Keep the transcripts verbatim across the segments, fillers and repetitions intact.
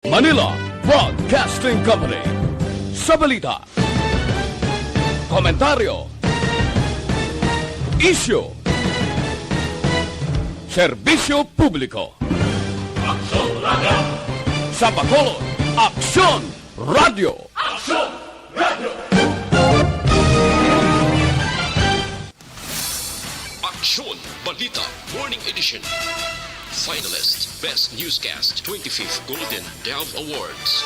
Manila Broadcasting Company. Sa balita, komentaryo, isyu, serbisyo publiko. Aksyon Radio. Sa Bacolod, Aksyon Radio. Aksyon Radio. Aksyon Balita Morning Edition. Finalist Best Newscast twenty-fifth Golden Dove Awards.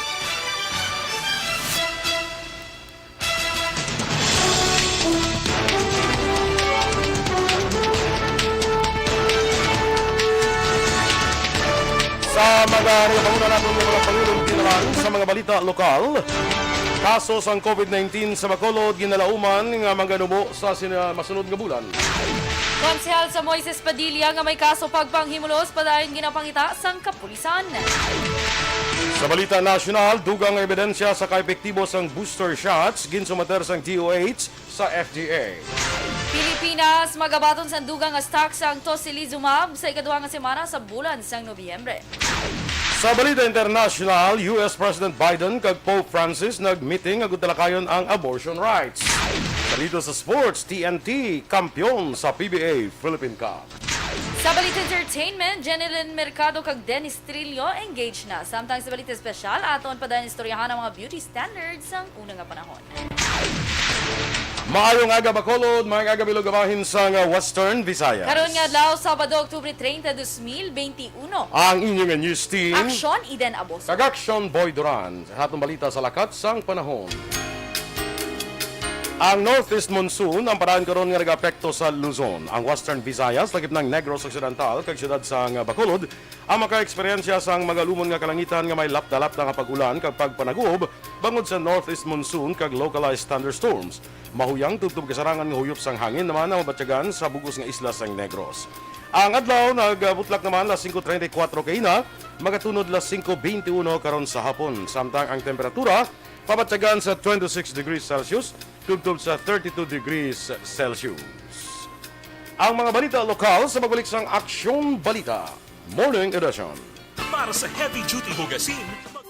Sa mga nagapanguna naton nga mga pangulong kinalan sa mga balita lokal, kaso sang covid nineteen sa Bacolod ginalauman nga maganubo sa sina-, masunod nga bulan. Konsehal sa Moises Padilla nga may kaso pagpanghimulos padayon ginapangita sang kapulisan. Sa balita nasyonal, dugang nga ebidensya sa kaepektibo sang booster shots ginsumater sang D O H sa F D A. Pilipinas, magabaton sang dugang nga stock sang tocilizumab sa ikaduha nga semana sa bulan sang Nobyembre. Sa balita internasyonal, U S President Biden kag Pope Francis nagmeeting agud talakayon ang abortion rights. Balita sa sports, T N T, kampiyon sa P B A Philippine Cup. Sa balita entertainment, Jenilyn Mercado kag Dennis Trillo engaged na. Samtang sa balita espesyal, aton padayon istoryahan ang mga beauty standards sang una nga panahon. Maayong aga, Bacolod. Maayong aga, bilog nga bahin sang Western Visayas. Karon nga adlaw, Sabado, Oktubre treinta, dos mil beintiuno. Ang inyo nga news team. Aksyon, Eden Aboso. Kag Aksyon, Boy Duran. Sa atong balita sa lakat sang panahon. Ang northeast monsoon ang parahan karon nga nagaapekto sa Luzon, ang Western Visayas, lakip na ang Negros Occidental, kag siyudad sang Bacolod, ang makaeksperyensya sang magalumon nga kalangitan nga may lapta-lapta nga pag-ulan kag pagpanaguob bangod sa northeast monsoon kag localized thunderstorms. Mahuyang tubtob kasarangan nga huyop sang hangin naman ang mabatyagan sa bug-os nga isla sang Negros. Ang adlaw nagabutlak naman las singko treinta y cuatro kaina, magatunod las singko beintiuno karon sa hapon, samtang ang temperatura pabatyagan sa twenty-six degrees Celsius tubtob sa thirty-two degrees Celsius. Ang mga balita lokal sa pagbalik sang Aksyon Balita Morning Edition. Para sa heavy duty hugasin, mag-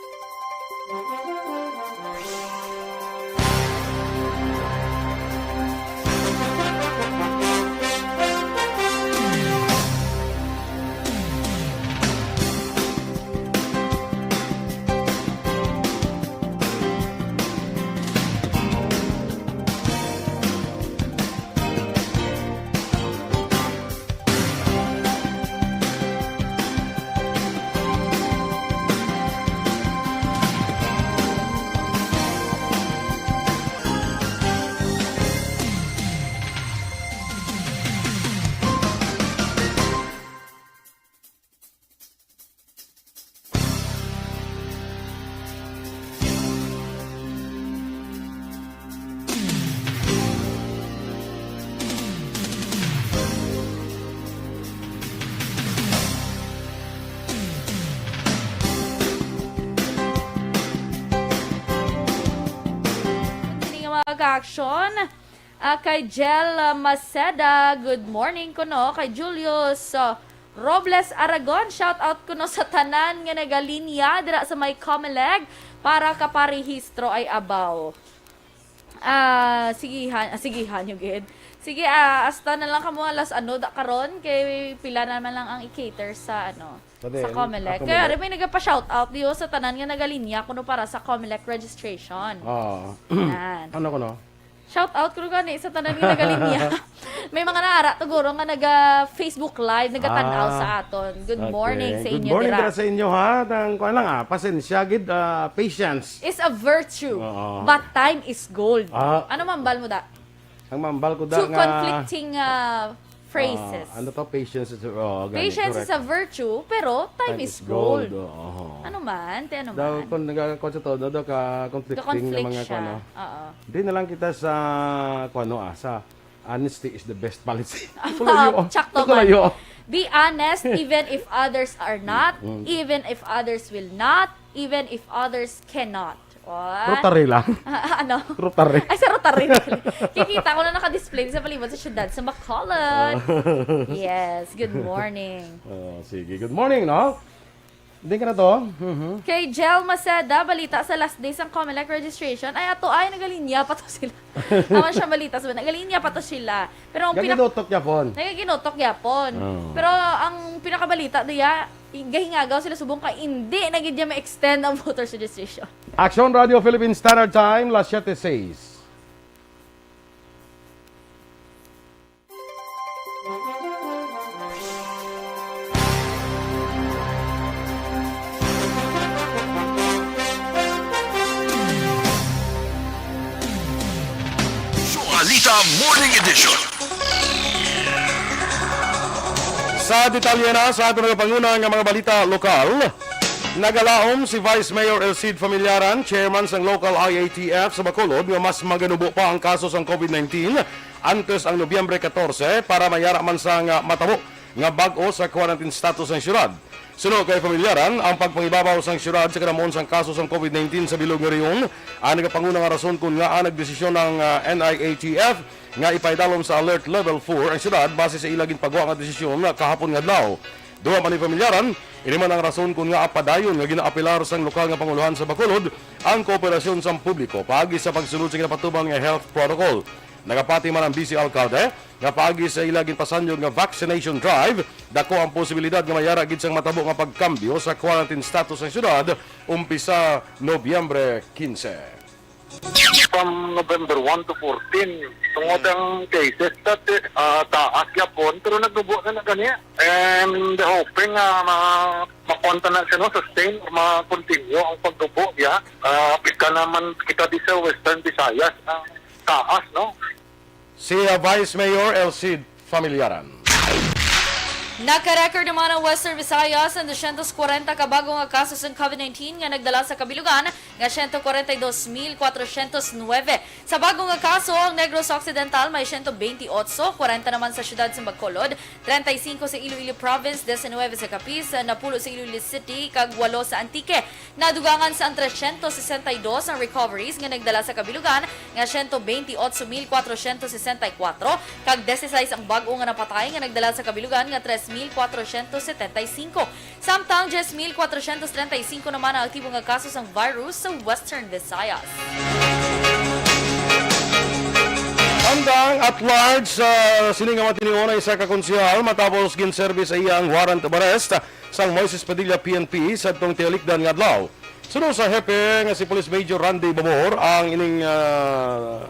Kini nga mga ka-aksyon, ah, kay Jel, ah, Maceda, good morning kuno. Kay Julius, ah, Robles Aragon, shout out kuno sa tanan nga nagalinya dira sa may Comelec para kaparehistro ay abaw. Ah, sigihan, ah, sigihan yung gid. Sige, ah, hasta na lang kamo alas ano da karon kay pila naman lang ang i-cater sa ano, Pwede, sa Comelec. Ako Kaya muna. May nagapa-shout out diyo sa tanan nga nagalinya kuno para sa Comelec registration. Oo. Yan. Ano ko, no? Shout out ko gani sa tanan nga nagalinya. May mga naara to guro nga naga Facebook Live, nagatan-aw Ah, sa aton. Good okay. Morning sa Good inyo morning dira. Dira sa inyo, ha. Tang kuan lang, ah, pasensya gid, ah, patience is a virtue, Oo. But time is gold. Ah. Ano mambal mo da? Ang mambal ko da Two nga conflicting, ah, phrases. Ah, ano to? Patience is, oh, gani, Patience is correct. A virtue, pero time Time is is gold. Gold, oo. Ano man, te, ano Daw, man? Kung nagkakon sa to, daw, daw ka conflicting Ka-conflict nga mga siya. Kuno. Oo. Di na lang kita sa, kuno, ah, sa honesty is the best policy. Kulayo, Sakto kulayo. Man. Be honest even if others are not, Mm. Even if others will not, even if others cannot. What? Rotary lang. Ah, ano? Rotary. Ay, sa Rotary. Kikita ko na naka-display sa palibot sa syudad sa Bacolod. Ah. Yes, good morning. Oh, sige, good morning, no? Hindi ka na to? Mhm. Kay Jel Maceda, balita sa last day sang Comelec registration, ay ato ay nagalinya pa to sila. Tama siya balita sa nagalinya pa to sila. Pero ang pinak- Gaginutok niya pon. Nagaginutok niya pon. Oo. Pero ang pinakabalita diya, i-, gahingagaw sila subong kay hindi na gid niya ma-extend ang voters registration. Action Radio Philippine Standard Time, las siete seis. Sualita Morning Edition. Sa detalye na sa aton nagapanguna nga mga balita lokal, nagalaom si Vice Mayor El Cid Familiaran, chairman sang local I A T F sa Bacolod, nga mas maganubo pa ang kaso sang COVID nineteen antes ang Nobyembre catorce para mayara man sang, ah, matabo nga bag-o sa quarantine status ang siyudad. Suno kay Familiaran, ang pagpangibabaw sang siyudad sa kanamuon sang kaso sang COVID nineteen sa bilog nga rehiyon ang nagapanguna nga rason kon ngaa nagdesisyon ang, ah, N I A T F nga ipaidalom sa Alert Level four ang siyudad base sa ila ginpagwa nga desisyon nga kahapon nga adlaw. Dugang pa ni Familiaran, ini man ang rason kon ngaa padayon nga ginaapelar sang lokal nga pangulohan sa Bacolod ang kooperasyon sang publiko paagi sa pagsunod sa ginapatubang nga health protocol. Nagapati man ang Vice Alcalde nga paagi sa ila ginpasanyog nga vaccination drive, dako ang posibilidad nga mayara gid sang matabo nga pagkambyo sa quarantine status sang siyudad umpisa Nobyembre quince. From November one to fourteen, tungod ang cases dati, ah, taas gyapon, pero nagnubo na na gani. And hoping nga ma-, makuha ta na siya, no, sustain or ma-continue ang pagnubo, ya. Ah, kita naman, kita di sa Western Visayas, ang taas, no? Si, ah, Vice Mayor El Cid Familiaran. Naka-record naman ang Western Visayas ang dosyentos kwarenta ka bago nga kaso sang COVID nineteen nga nagdala sa kabilugan nga siyento kwarenta y dos mil kwatrosyentos nuebe. Sa bago nga kaso, ang Negros Occidental may siyento benti otso, kwarenta naman sa siyudad sa Bacolod, treinta y cinco sa Iloilo Province, diecinuebe sa Capiz, napulo sa Iloilo City, kag walo sa Antique. Nadugangan sa ang trescientos sesenta y dos ang recoveries nga nagdala sa kabilugan nga siyento benti otso mil kwatrosyentos sesenta y kuwatro, kag dieciséis ang bag-o nga napatay nga nagdala sa kabilugan nga tres mil kwatrosyentos setenta y cinco. Samtang diyes mil kwatrosyentos treinta y cinco naman ang aktibo nga kaso sang virus sa Western Visayas. Andang at large sa sini nga mga tinion ang isa ka konsehal matapos ginserbi sa iya ang warrant of arrest sang Moises Padilla P N P sadtong tialikdan nga adlaw. Suno sa hepe nga si Police Major Randy Babor, ang ining, ah,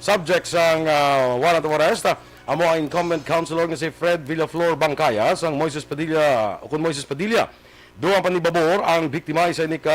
subject sang, ah, warrant of arrest, ah, amo ang incumbent councilor nga si Fred Villaflor Bangkaya sang Moises Padilla, ukon Moises Padilla. Dugang pa ni Babor ang biktima, isa ini ka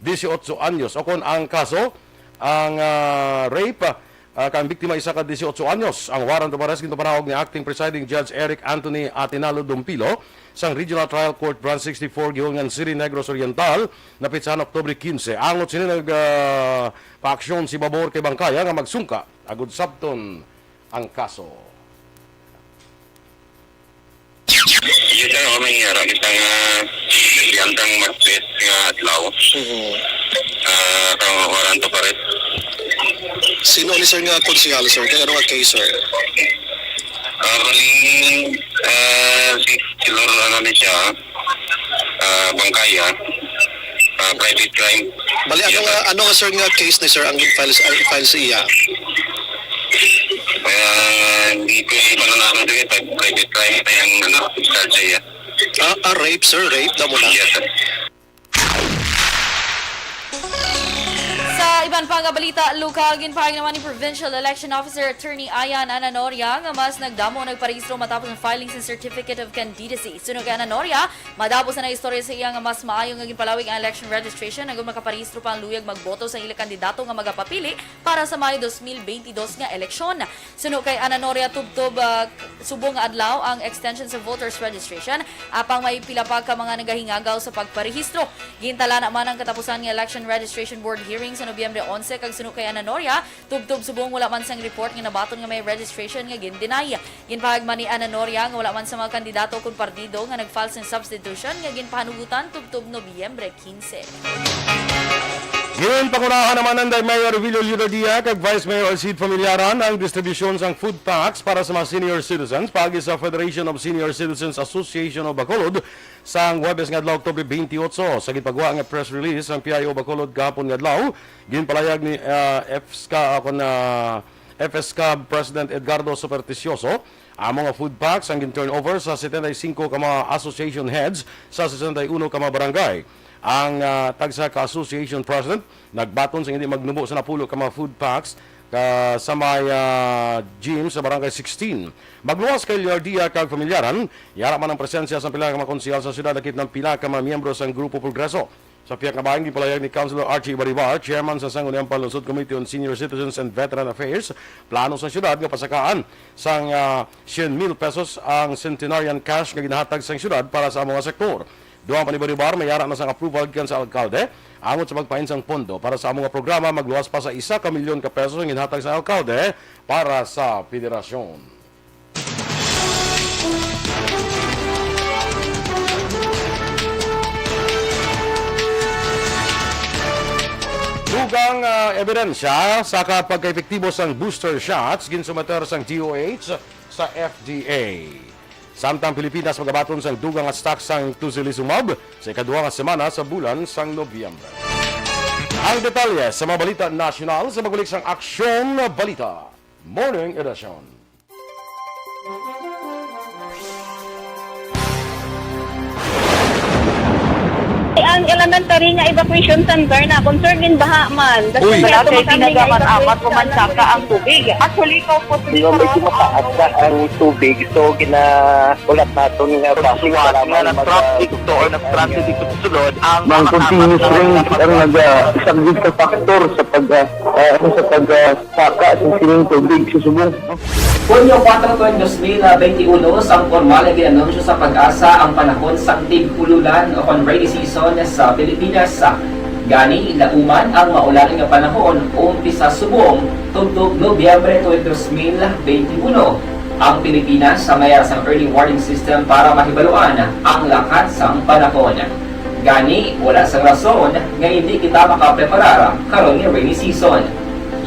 dieciocho anyos. Ukon ang kaso, ang, ah, rape, ah, kang biktima isa ka dieciocho anyos. Ang warrant of arrest ginpapanahog ni Acting Presiding Judge Eric Anthony Atinalo Dumpilo sang Regional Trial Court Branch sixty-four, Guihulngan City, Negros Oriental, napitsahan Oktubre quince. Angot sini nag, ah, paaksyon si Babor kay Bangkaya nga magsungka agud sabton ang kaso. Yes, sir. O, may ara kita nga yantang Martes nga adlaw. Mhm. Ah, kang warrant of arrest. Sino ni, sir, nga konsehal, sir? Kay ano nga case, sir? Ah, kaning, ah, si, si Lor, ano ni siya? Ah, Bangkaya. Ah, private crime. Bali, ano nga, ano nga, sir, nga case ni, sir, ang file, ang file sa iya? Kaya hindi ko yung pananaman din, eh, pag private crime na yung, ano, discharge, eh. Ah, ah, rape, sir, rape, damo na. Yes, sir. Sa iban pa nga balita, lokal, ginpahayag naman ni Provincial Election Officer Attorney Ian Ananoria nga mas nagdamo ang nagparehistro matapos ang filing sa Certificate of Candidacy. Suno kay Ananoria, madamo sa naistorya sa iya nga mas maayo nga ginpalawig ang election registration agud makaparehistro pa ang luyag magboto sa ila kandidato nga magapapili para sa Mayo dos mil benti dos nga eleksyon. Suno kay Ananoria, tubtob, ah, subong nga adlaw ang extension sa voters registration, apang may pila pa ka mga nagahingagaw sa pagparehistro. Gintala na man ang katapusan nga Election Registration Board hearing sa Nobyembre onse, kag suno kay Ananoria, tubtob subong wala man sang report nga nabaton nga may registration nga gin-deny. Ginpahayag man ni Ananoria nga wala man sa mga kandidato kon partido nga nag-file sang substitution nga ginpahanugutan tubtob Nobyembre quince. Ginpangunahan naman ni Mayor Revilio Lidadia kag Vice Mayor Alcid Familiaran ang distribusyon sang food packs para sa mga senior citizens paagi sa Federation of Senior Citizens Association of Bacolod Sang Huwebes nga adlaw, Oktubre twenty-eight, sa ginpagwa nga press release ang P I O Bacolod kahapon nga adlaw, ginpalayag ni, ah, F S C A, ako na, F S C A President Edgardo Supersticioso, amo nga food packs ang gin-turnover sa setenta y cinco ka mga association heads sa sesenta y uno ka mga barangay. Ang, ah, tagsa ka association president nagbaton sa hindi magnubo sa napulo ka mga food packs ka sa may, ah, gym sa Barangay sixteen. Magluwas kay Liardia kag familyaran, yara man ang presensya sa pila ka mga konsehal sa syudad, lakip ng pila ka mga miyembro sang Grupo Progreso. Sa pihak nga bahin, ginpalayag ni Councilor Archie Ibaribar, chairman sa Sangguniang Panlungsod Committee on Senior Citizens and Veteran Affairs, plano sa syudad nga pasakaan sang, ah, syen mil pesos ang centenarian cash nga ginahatag sang syudad para sa amo nga sektor. Dugang pa ni Ibaribar, may ara na sang approval gikan sa alkalde angot sa pagpain sang pondo para sa amo nga programa. Magluwas pa sa isa ka milyon ka pesos ang ginhatag sa alkalde para sa federasyon. Dugang, ah, ebidensya sa kapagkaepektibo sang booster shots ginsumeter sang D O H sa F D A. Samtang Pilipinas magabaton sang dugang nga stock sang tocilizumab sa ikaduha nga semana sa bulan sang Nobyembre. Ang detalye sa mga balita nasyonal sa pagbalik sang Aksyon Balita Morning Edition. Ang elementary nga evacuation center na concern gin baha man. Uy. Wala kay pinagaman amat umansaka ang tubig. Actually, ikaw po, di ba medyo mataas na ang tubig, so gina-, ulat naton nga basi nga nag-traffic to or nag-transit dito sa sulod ang mga continuous rain ang nagasaglit sa factor sa pag, ah, ah, ano, sa pag, ah, saka sa sining tubig sa subong. Hunyo kuwatro tuig dos mil benti uno, sang pormal nga gin-anunsyo sa PAGASA ang panahon sang tig-ululan o kon rainy season sa Pilipinas. Gani, lauman ang maulan nga panahon, umpisa subong tubtob Nobyembre tuig dos mil benti uno. Ang Pilipinas sa may ara sang early warning system para mahibaluan ang lakat sang panahon. Gani, wala sang rason nga indi kita makapreparar karon nga rainy season.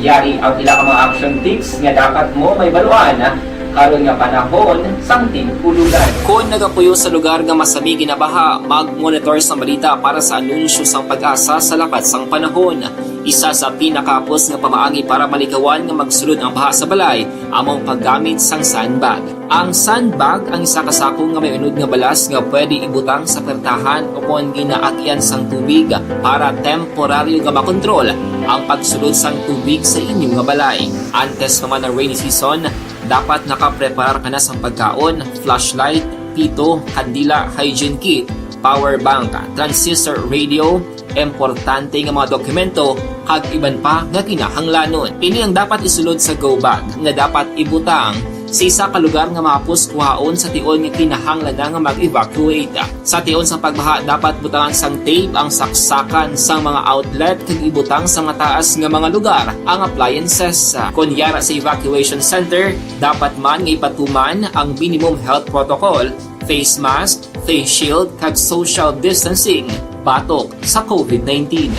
Yari ang pila ka mga action tips nga dapat mo mahibaluan karon nga panahon sang tig-ululan. Kon nagapuyo sa lugar nga masami ginabaha, mag-monitor sang balita para sa anunsyo sang PAGASA sa lakat sang panahon. Isa sa pinakahapos nga pamaagi para malikawan nga magsulod ang baha sa balay amo ang paggamit sang sandbag. Ang sandbag ang isa ka sako nga may unod nga balas nga pwede ibutang sa pertahan o kon ginaagian sang tubig para temporaryo nga makontrol ang pagsulod sang tubig sa inyo nga balay. Antes pa man ang rainy season, dapat nakapreparar ka na sang pagkaon, flashlight, pito, kandila, hygiene kit, power bank, transistor radio, importante nga mga dokumento, kag iban pa nga kinahanglanon. Ini ang dapat isulod sa go bag nga dapat ibutang sa isa ka lugar nga mahapos kuhaon sa tion nga kinahanglan na nga mag-evacuate. Sa tion sang pagbaha, dapat butangan sang tape ang saksakan sang mga outlet kag ibutang sa mataas nga mga lugar ang appliances. Kon yara sa evacuation center, dapat man nga ipatuman ang minimum health protocol, face mask, face shield, kag social distancing batok sa COVID nineteen.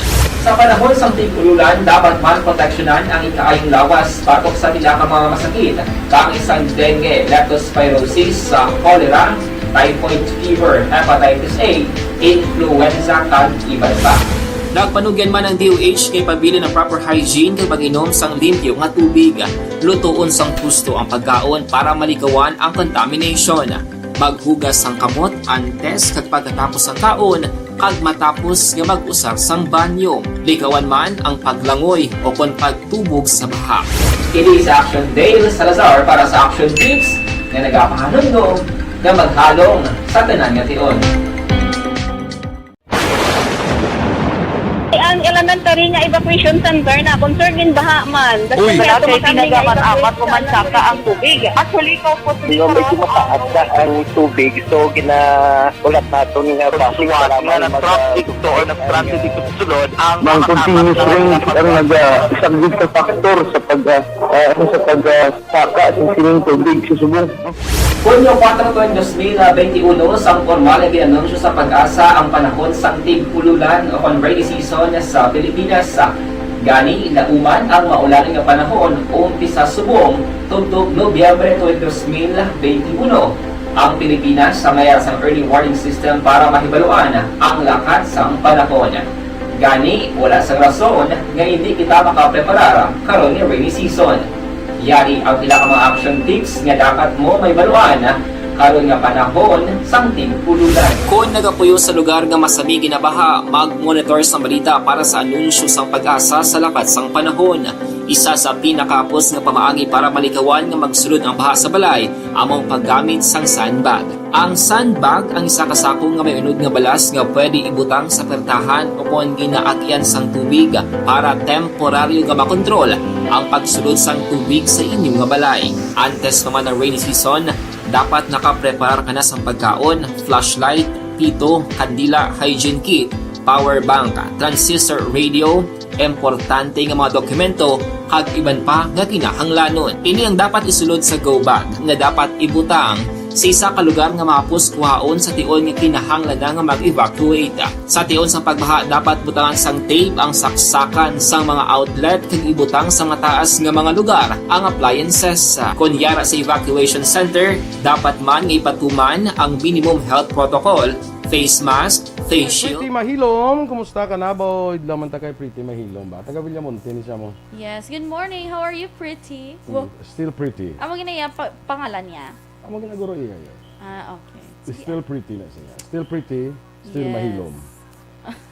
Sa panahon sang tig-ululan, dapat man proteksyonan ang ikaayong lawas batok sa pila ka mga masakit, kaangay sang dengue, leptospirosis, sa cholera, typhoid fever, hepatitis A, influenza, kag iban pa. Nagpanugyan man ang D O H nga ipabilin ang proper hygiene kag pag-inom sang limpyo nga tubig. Lutoon sang husto ang pagkaon para malikawan ang contamination. Maghugas sang kamot antes kag pagkatapos sang kaon kag matapos nga mag-usar sang banyo. Likawan man ang paglangoy o kon pagtubog sa baha. Kini si Action Dale Salazar para sa Action Tips nga nagapahanumdom nga maghalong sa tanan nga tion. Ang elementary nga evacuation center na concern gin baha man. Uy. Wala kay pinagaman amat umansaka ang tubig. Actually, ikaw po, di ba, medyo mataas na ang tubig, so ginaulat naton nga basi nga nag-traffic to or nag-transit dito sa sulod ang mga continuous rain ang nagasaglit sa factor sa pag, ah, ah, ano, sa pag, ah, saka sa sining tubig sa subong. Hunyo kuwatro tuig dos mil benti uno, sang pormal nga gin-anunsyo sa PAGASA ang panahon sang tig-ululan o kon rainy season sa Pilipinas. Gani, lauman ang maulan nga panahon, umpisa subong tubtob Nobyembre tuig dos mil benti uno. Ang Pilipinas sa mayar sang early warning system para mahibaluan ang lakat sang panahon. Gani, wala sang rason nga indi kita makapreparar karon nga rainy season. Yari ang pila ka mga action tips nga dapat mo mahibaluan karon nga panahon sang tig-ulonan. Kon nagapuyo sa lugar nga masami ginabaha, mag-monitor sang balita para sa anunsyo sang PAGASA sa lakat sang panahon. Isa sa pinakahapos nga pamaagi para malikawan nga magsulod ang baha sa balay amo ang paggamit sang sandbag. Ang sandbag ang isa ka sako nga may unod nga balas nga pwede ibutang sa pertahan o kon ginaagyan sang tubig para temporaryo nga makontrol ang pagsulod sang tubig sa inyo nga balay. Antes pa man ang rainy season, dapat nakapreparar ka na sang pagkaon, flashlight, pito, kandila, hygiene kit, power bank, transistor radio, importante nga mga dokumento, kag iban pa nga kinahanglanon. Ini ang dapat isulod sa go bag nga dapat ibutang sa isa ka lugar nga mahapos kuhaon sa tion nga kinahanglan na nga mag-evacuate. Sa tion sang pagbaha, dapat butangan sang tape ang saksakan sang mga outlet kag ibutang sa mataas nga mga lugar ang appliances. Kon yara sa evacuation center, dapat man nga ipatuman ang minimum health protocol, face mask, face shield. Pretty Mahilom, kumusta ka na, boy? Laman ta kay Pretty Mahilom ba? Taga Villamonte ni siya mo. Yes. Good morning. How are you, Pretty? Mm, still pretty. Amo ginaya pa- pangalan niya? Amo ginaguro iya yun. Ah, okay. Sige. Still pretty na siya. Still pretty, still Yes. mahilom.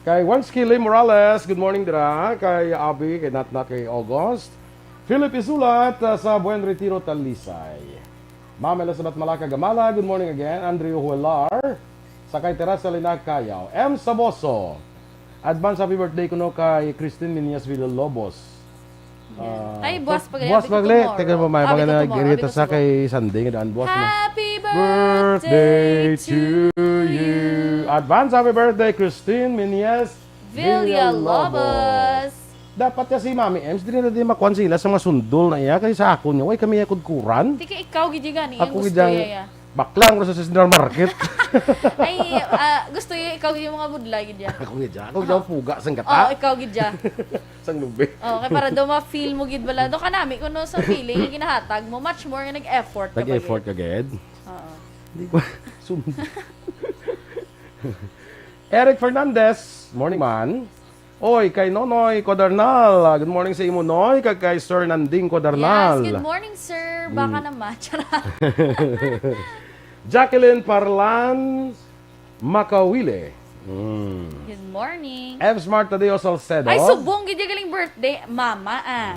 Kay Juan Skilly Morales, good morning, dira. Kay Abby, kay Natna, kay August. Philip Isulat, ah, sa Buen Retiro, Talisay. Ma'am Elizabeth Malaka Gamala, good morning again. Andrew Huelar, sa kay Teresa Lina Cayaw. M Saboso, advance happy birthday kuno kay Christine Minyas Villalobos. Yeah. Ah, Ay, buwas pa gali, buwas happy pa gali. Tomorrow. Teka, mamaya, Happy mga to tomorrow, nag-irita happy to sa tomorrow. kay Sunday, nga daan, buwas na. Happy Birthday birthday to to you. you. Advance happy birthday, Christine Minyas Villalobos. Villalobos. Dapat kasi, Mami Ems, dili na din makuan sila sa mga sundol na iya, kay sa akon niya, way kami iya kudkuran. Di kay ikaw gid yung gani, Ako yung gid gusto ang iya, iya. baklang ko sa Central Market. Ay, ah, gusto yung ikaw yung mga budlay gid ya. Ako gid ya. Ako gid ya, Oo. puga sang gata. Oo, ikaw gid ya. Sang lubi. Oh, kay para daw ma-feel mo gid bala. Do kanami kuno sa feeling nga ginahatag mo, much more nga nag-effort ka ba Nag-effort gid? ka gid? Oo. Di ko sum- Eric Fernandez, morning man. Oy, kay Nonoy Codarnal. Ah, good morning sa imo, Noy, kag kay Sir Nanding Codarnal. Yes, good morning, sir. Baka Mm. naman. Charot. Jacqueline Parlan Makawile. Mm. Good morning. F Smart Tadeo Salcedo. Ay, subong gid yung galing birthday, mama, ah.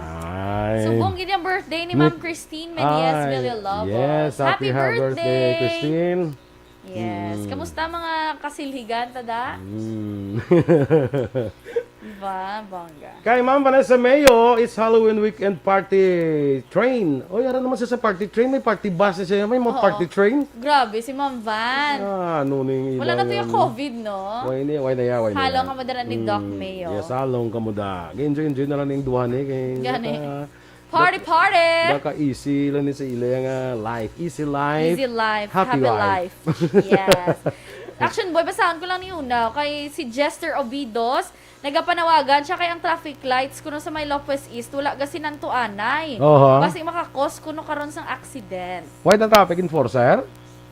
Ay. Subong gid yung birthday ni Ni- Ma'am Christine Menias Ay, Villalobos. yes, happy, Happy happy birthday, birthday. Christine. Yes. Mm. Kamusta mga kasilhigan, tada? Mm. Diba? Bongga. Kay Ma'am Vanessa Mayo, it's Halloween weekend party train. Oy, ara naman siya sa party train. May party bus siya. May mga Oo. party train. Grabe, si Ma'am Van. Ah, ano ning Wala na to ilaw yung yan? covid, no? Why na, why na ya, why na Halong ya? ka mo dira ni Doc Mm, Mayo. Yes, halong ka mo da. Enjoy, enjoy na lang ning duha ni. Kay Gani. naka- Party, party! Naka-easy lang ni sa ila nga life. Easy life, Easy life, happy happy life. life. Yes. Action boy, basahan ko lang ni una. Kay si Jester Obidos, nagapanawagan siya kay ang traffic lights kuno sa may Lopez East, wala gasinantuanay. Oho. Basi makakos kuno karon sang accident. Why the traffic enforcer?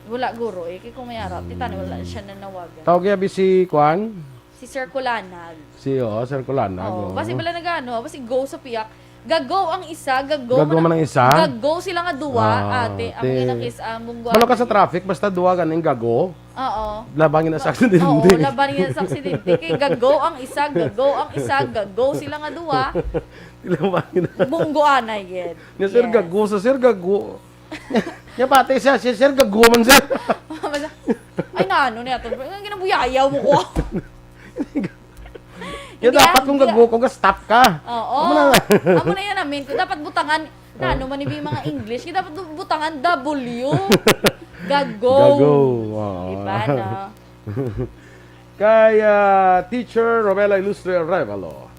Wala guro eh, kay kung may arap, titani wala Hmm. siya nanawagan. Tawag niya, bisi, kwan? Si Sir Kulanag. Si, oo, Sir Kulanag, Oo, oo. basi bala nag-ano, basi go sa piyak. Gago ang isa, gago Gago man man ang ang, isa? gago sila nga duwa, Ah, ate. Ang te. ina kis, ah, munggo Malo ka sa ate. traffic, basta duwa ganing gago. Oo. Laban nga sa Oo, aksidente. laban nga sa aksidente. Kay gago ang isa, gago ang isa, gago sila nga duwa. Laban nga. Munggo anay gid. Nga, sir, Yes. gago sa sir, gago. Nya pati siya, si sir, gago man, sir. Basta, ay, naano niya to? Ang ginabuyayaw mo ko. Nya Hindi, dapat ah, kung hindi, gago ah. ko, ga-stop ka. Oo. Amo na. Amo na yan, amin ko. Dapat butangan, na Oh. ano man yung mga English, kaya dapat butangan W. Gago. Gago. Oo. Diba, no? Kay, ah, Teacher Romela Ilustre Arevalo.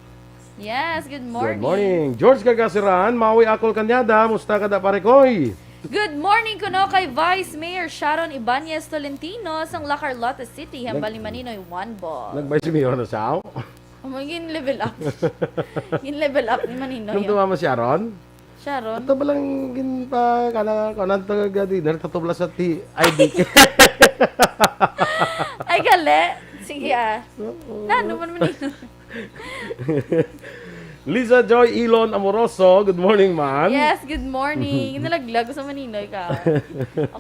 Yes, good morning. Good morning. George Cagasiran, Maui Akol Cañada, musta ka da, pare koy? Good morning kuno kay Vice Mayor Sharon Ibanez Tolentino sang La Carlota City, Nag- hambal ni Maninoy One Ball. Nag-Vice Mayor na siya? Oh, may gin-level up. Gin-level up ni Maninoy. Nung tumama si Sharon? Sharon? Ato ba lang gin pa, kana, kana to ga dinner, tato bala sa ti-, I D K. Ay, gali. Sige, ah. Oo. Na, ano man man yun? Lisa Joy Elon Amoroso, good morning, man. Yes, good morning. Nalaglag sa maninoy ka.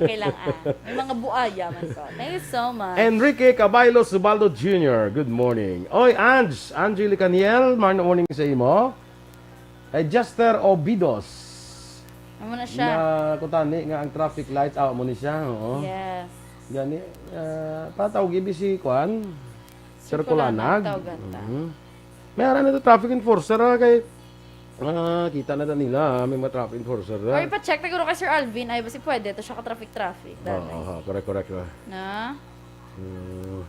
Okay lang, ah. May mga buaya man ko. Thank you so much. Enrique Caballo Subaldo Junior, good morning. Oy, Ange, Angie Licaniel, morning sa imo. Ay, Jester Obidos. Amo na siya. Na, kutani nga ang traffic lights, ah, mo ni siya, oo. Yes. Gani, ah, patawag, ibig si Kwan? Sir Sir Kulanag, Kulanag. Tawagan ta. Mhm. May ara na to traffic enforcer, ah, kay, ah, kita na ta nila, ah, may mga traffic enforcer, ah. Or ipa-check na guro kay Sir Alvin, ay, basi pwede to siya ka-traffic-traffic, dati. Oo, oo, correct, correct, ah. Na? Mm.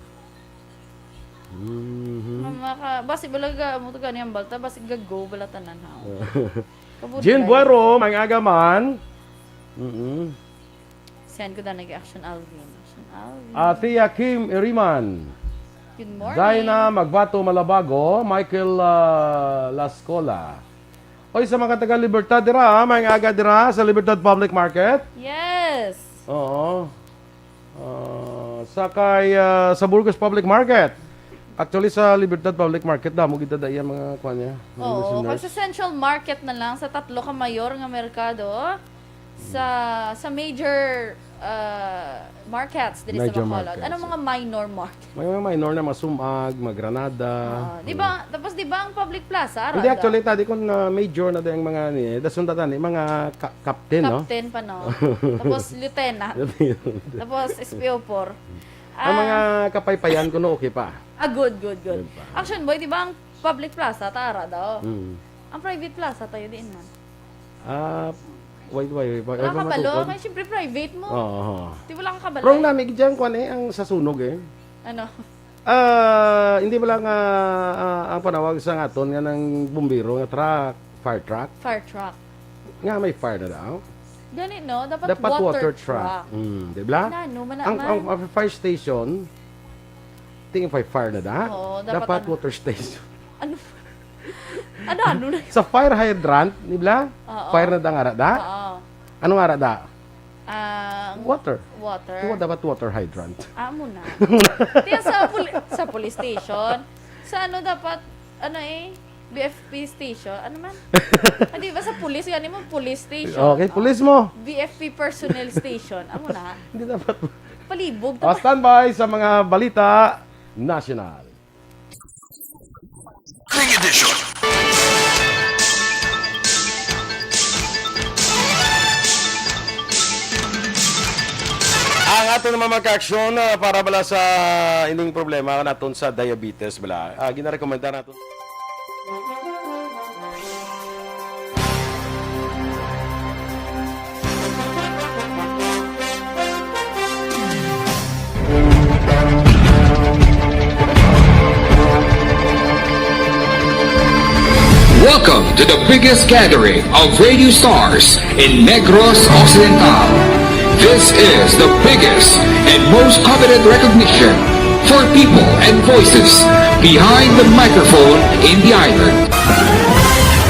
Mhm. Mama ka, basi bala ga, mo to gani ang balta, basi ga-go bala tanan, ha? Kabuti Jean na. Buero, may aga man. Mm-mm. Send ko na nag-action Alvin. Action Alvin. Ah, Tia Kim Iriman. Good morning. Dinah Magbato Malabago, Michael, ah, Lascola. Oy, sa mga taga Libertad dira, ah, may aga dira sa Libertad Public Market. Yes. Oo. Ah, sa kay, ah, sa Burgos Public Market. Actually, sa Libertad Public Market, damo gid dada iya mga kuwan niya, mga Oo, listeners. Kag sa Central Market na lang, sa tatlo ka mayor nga merkado, sa, sa major, ah, markets diri sa Major Bacolod. Markets. Anong mga minor market? May mga minor na, mga Sumag, mga Granada. Ah, di ba? Tapos di ba ang Public Plaza, ara Hindi, da? Actually, tadi kung, ah, major na din mga ni, dasun ta tani, mga ka-, captain, no? Captain pa, no? Tapos lieutenant. Lieutenant. Tapos S P O four. Ang Ah, mga kapaypayan kuno, okay pa. Ah, good, good, good. Good pa. Action Boy, di ba ang Public Plaza, tara daw? Mm. Ang private plaza tayo, diin man? Ah, wait, wait, wait. Wala Wala ka pa balo? matukod. Kaya siyempre private mo. Oo, oo. Di wala ka kabalo? Pero ang nami gid dyan, kwan eh, ang sa sunog eh. Ano? Ah, hindi ba lang, ah, ah, ang panawag sa aton nga ng bumbero nga truck, fire truck? Fire truck. Nga may fire na daw? Gani, no? Dapat Dapat water water truck. truck. Mm, di ba? Nano, man Ang, naman. ang, ang fire station, tingin fire, fire na da? Oo, dapat Dapat ano? water station. Ano? Ano, ano na? Sa fire hydrant, di ba? Oo. Fire na da nga ara da? Oo. Ano nga ara da? Ah, Water. water. Di ba dapat water hydrant? Ah, amo na. Tiyan sa poli-, sa police station. Sa ano dapat, ano eh, B F P station. Ano man? Ah, di ba sa police, gani mo, police station. Okay, Oh. police mo. B F P personnel station. Amo na. Hindi dapat. Palibog. Ah, standby sa mga balita nasyonal. Edition. Ang aton naman mga ka-aksyon, ah, para bala sa ining problema naton sa diabetes, bala. Ah, ginarekomenda naton. Welcome to the biggest gathering of radio stars in Negros Occidental. This is the biggest and most coveted recognition for people and voices behind the microphone in the island.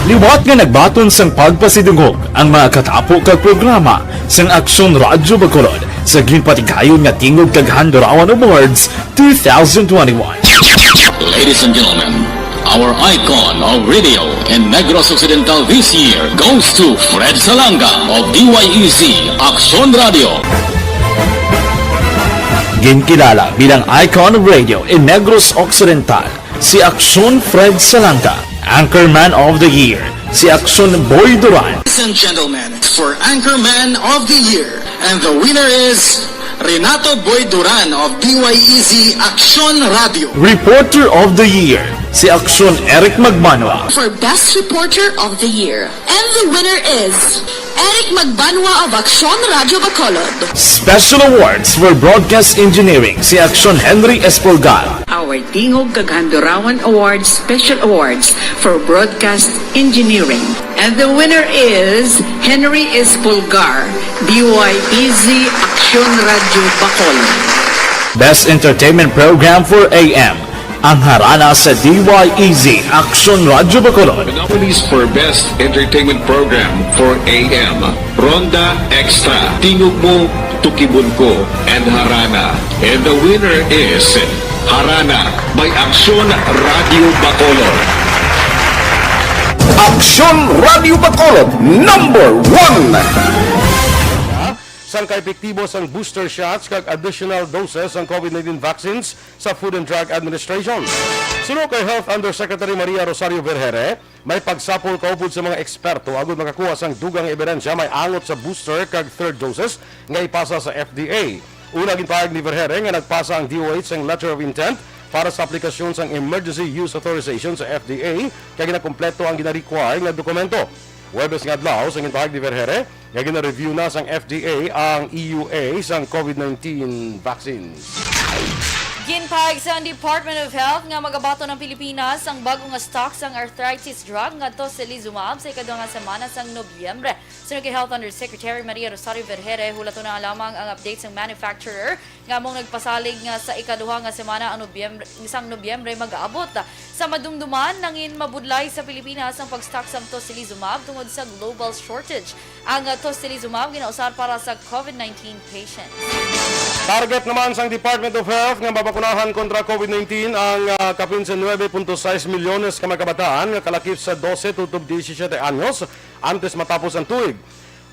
Liwat nga nagbaton sang pagpasidungog ang mga katapo kag programa sang Aksyon Radyo Bacolod sa ginpatigayon nga Tingog kag Handurawan Awards two thousand twenty-one. Ladies and gentlemen, our icon of radio in Negros Occidental this year goes to Fred Salanga of D Y E Z Aksyon Radio. Ginkilala bilang icon of radio in Negros Occidental si Aksyon Fred Salanga, Anchorman of the Year si Aksyon Boy Duran. Ladies and gentlemen, for Anchorman of the Year, and the winner is Renato Boy Duran of D Y E Z Aksyon Radio. Reporter of the Year si Aksyon Eric Magbanwa. For Best Reporter of the Year, and the winner is Eric Magbanwa of Aksyon Radio Bacolod. Special Awards for Broadcast Engineering si Aksyon Henry Espolgar. Our Tingog kag Handurawan Awards Special Awards for Broadcast Engineering. And the winner is Henry Espolgar, D Y E Z Aksyon Radio Bacolod. Best Entertainment Program for A M Ang harana sa D Y E Z Aksyon Radyo Bacolod. The nominees for Best Entertainment Program for A M, Ronda Extra, Tingog Mo, Tukibon Ko, and Harana. And the winner is Harana by Aksyon Radyo Bacolod. Aksyon Radyo Bacolod, number one. Sang kaepektibo sang booster shots kag additional doses sang COVID nineteen vaccines sa Food and Drug Administration. Suno kay Health Undersecretary Maria Rosario Vergeire, may pagsapol kaupod sa mga eksperto agud makakuha sang dugang nga ebidensya may angot sa booster kag third doses nga ipasa sa F D A. Una, ginpahayag ni Vergeire nga nagpasa ang D O H sang letter of intent para sa aplikasyon sang emergency use authorization sa F D A kay ginakompleto ang gina-require nga dokumento. Huwebes nga adlaw, sang ginpahayag ni Vergeire nga gina-review na sang F D A ang E U A sang COVID nineteen vaccines. Ginpahayag sang Department of Health nga magabaton ang Pilipinas sang bag-o nga stock sang arthritis drug nga tocilizumab sa ikaduha nga semana sang Nobyembre. Suno kay Health Undersecretary Maria Rosario Vergeire, hulaton na lamang ang update sang manufacturer nga among nagpasalig nga sa ikaduha nga semana ang Nobyembre, sang Nobyembre mag-aabot. Sa madumduman, nangin mabudlay sa Pilipinas ang pag-stock sang tocilizumab tungod sa global shortage. Ang, uh, tocilizumab ginausar para sa COVID nineteen patients. Target naman sang Department of Health nga mabakunahan kontra COVID nineteen ang, uh, kapin sa nuebe punto sais milyones ka mga kabataan nga kalakip sa dose tutob diyesisiyete anyos antes matapos ang tuig.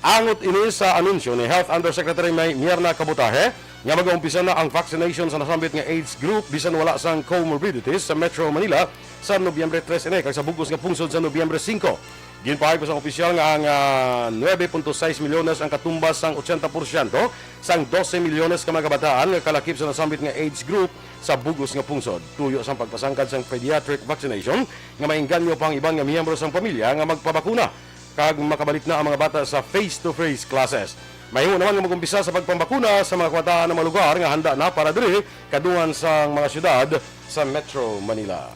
Angot ini sa anunsyo ni Health Undersecretary May Myrna Cabutaje nga mag-umpisa na ang vaccination sa nasambit nga age group bisan wala sang comorbidities sa Metro Manila sa Nobyembre tres ini kag sa bug-os nga pungsod sa Nobyembre singko. Ginpahayag pa sang opisyal nga ang, ah, nuebe punto sais milyones ang katumbas sang ochenta porsyento sang dose milyones ka mga kabataan nga kalakip sa nasambit nga age group sa bug-os nga pungsod. Tuyo sang pagpasangkad sang pediatric vaccination nga maengganyo pa ang iban nga miyembro sang pamilya nga magpabakuna kag makabalik na ang mga bata sa face-to-face classes. Mahimo naman nga mag-umpisa sa pagpambakuna sa mga kabataan ang mga lugar nga handa na para diri, kadungan sang mga syudad sa Metro Manila.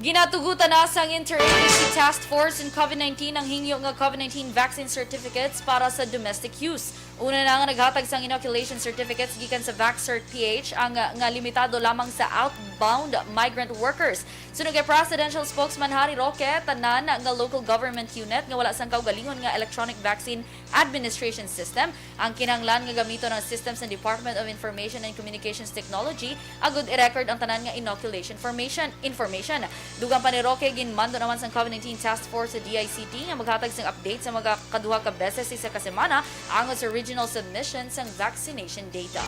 Ginatugutan na sang Interagency Task Force in COVID nineteen ang hingyo nga COVID nineteen vaccine certificates para sa domestic use. Una na nga naghatag sang inoculation certificates gikan sa VaxCert P H ang, uh, nga limitado lamang sa outbound migrant workers. Suno kay Presidential Spokesman Harry Roque, tanan nga local government unit nga wala sang kaugalingon nga electronic vaccine administration system ang kinahanglan nga gamiton ang system sa Department of Information and Communications Technology agud i-record ang tanan nga inoculation formation, information. Dugang pa ni Roque, ginmando naman sang COVID nineteen Task Force sa D I C T nga maghatag sang update sa mga kaduha ka beses sa isa ka semana angot sa regional submission sang vaccination data.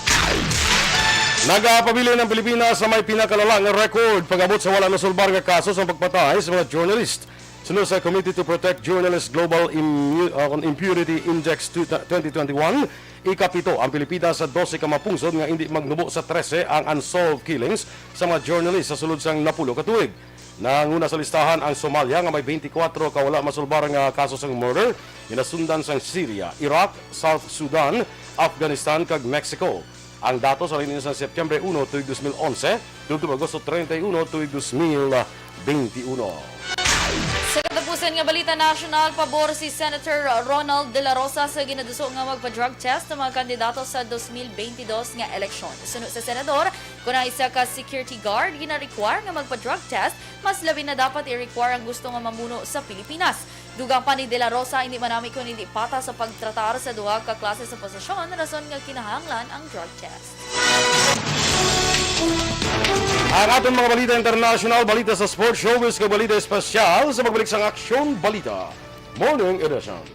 Nagapabilin ang Pilipinas sa may pinakalala nga record pag-abot sa wala nasulbar nga kaso sang pagpatay sa mga journalist. Suno sa Committee to Protect Journalists Global Immu-, uh, Impunity Index tu-, twenty twenty-one, ikapito ang Pilipinas sa dose ka mga pungsod nga indi magnubo sa trese ang unsolved killings sa mga journalist sa sulod sang napulo ka tuig. Nanguna sa listahan ang Somalia nga may twenty-four ka wala masulbar nga kaso sang murder, ginasundan sang Syria, Iraq, South Sudan, Afghanistan, kag Mexico. Ang datos halin ini sang Septyembre uno tuig dos mil onse, tubtob Agosto treinta y uno tuig dos mil veintiuno. Sa katapusan nga balita nasyonal, pabor si Senator Ronald De La Rosa sa ginaduso nga magpa-drug test ang mga kandidato sa dos mil bentidós nga eleksyon. Suno sa senador, kon ang isa ka security guard gina-require nga magpa-drug test, mas labi na dapat i-require ang gusto nga mamuno sa Pilipinas. Dugang pa ni De La Rosa, hindi manami kon hindi patas sa pagtratar sa duha ka klase sa posisyon, rason nga kinahanglan ang drug test. Ang aton mga balita international, balita sa sports, showbiz, kag balita espesyal sa pagbalik sang Aksyon Balita Morning Edition.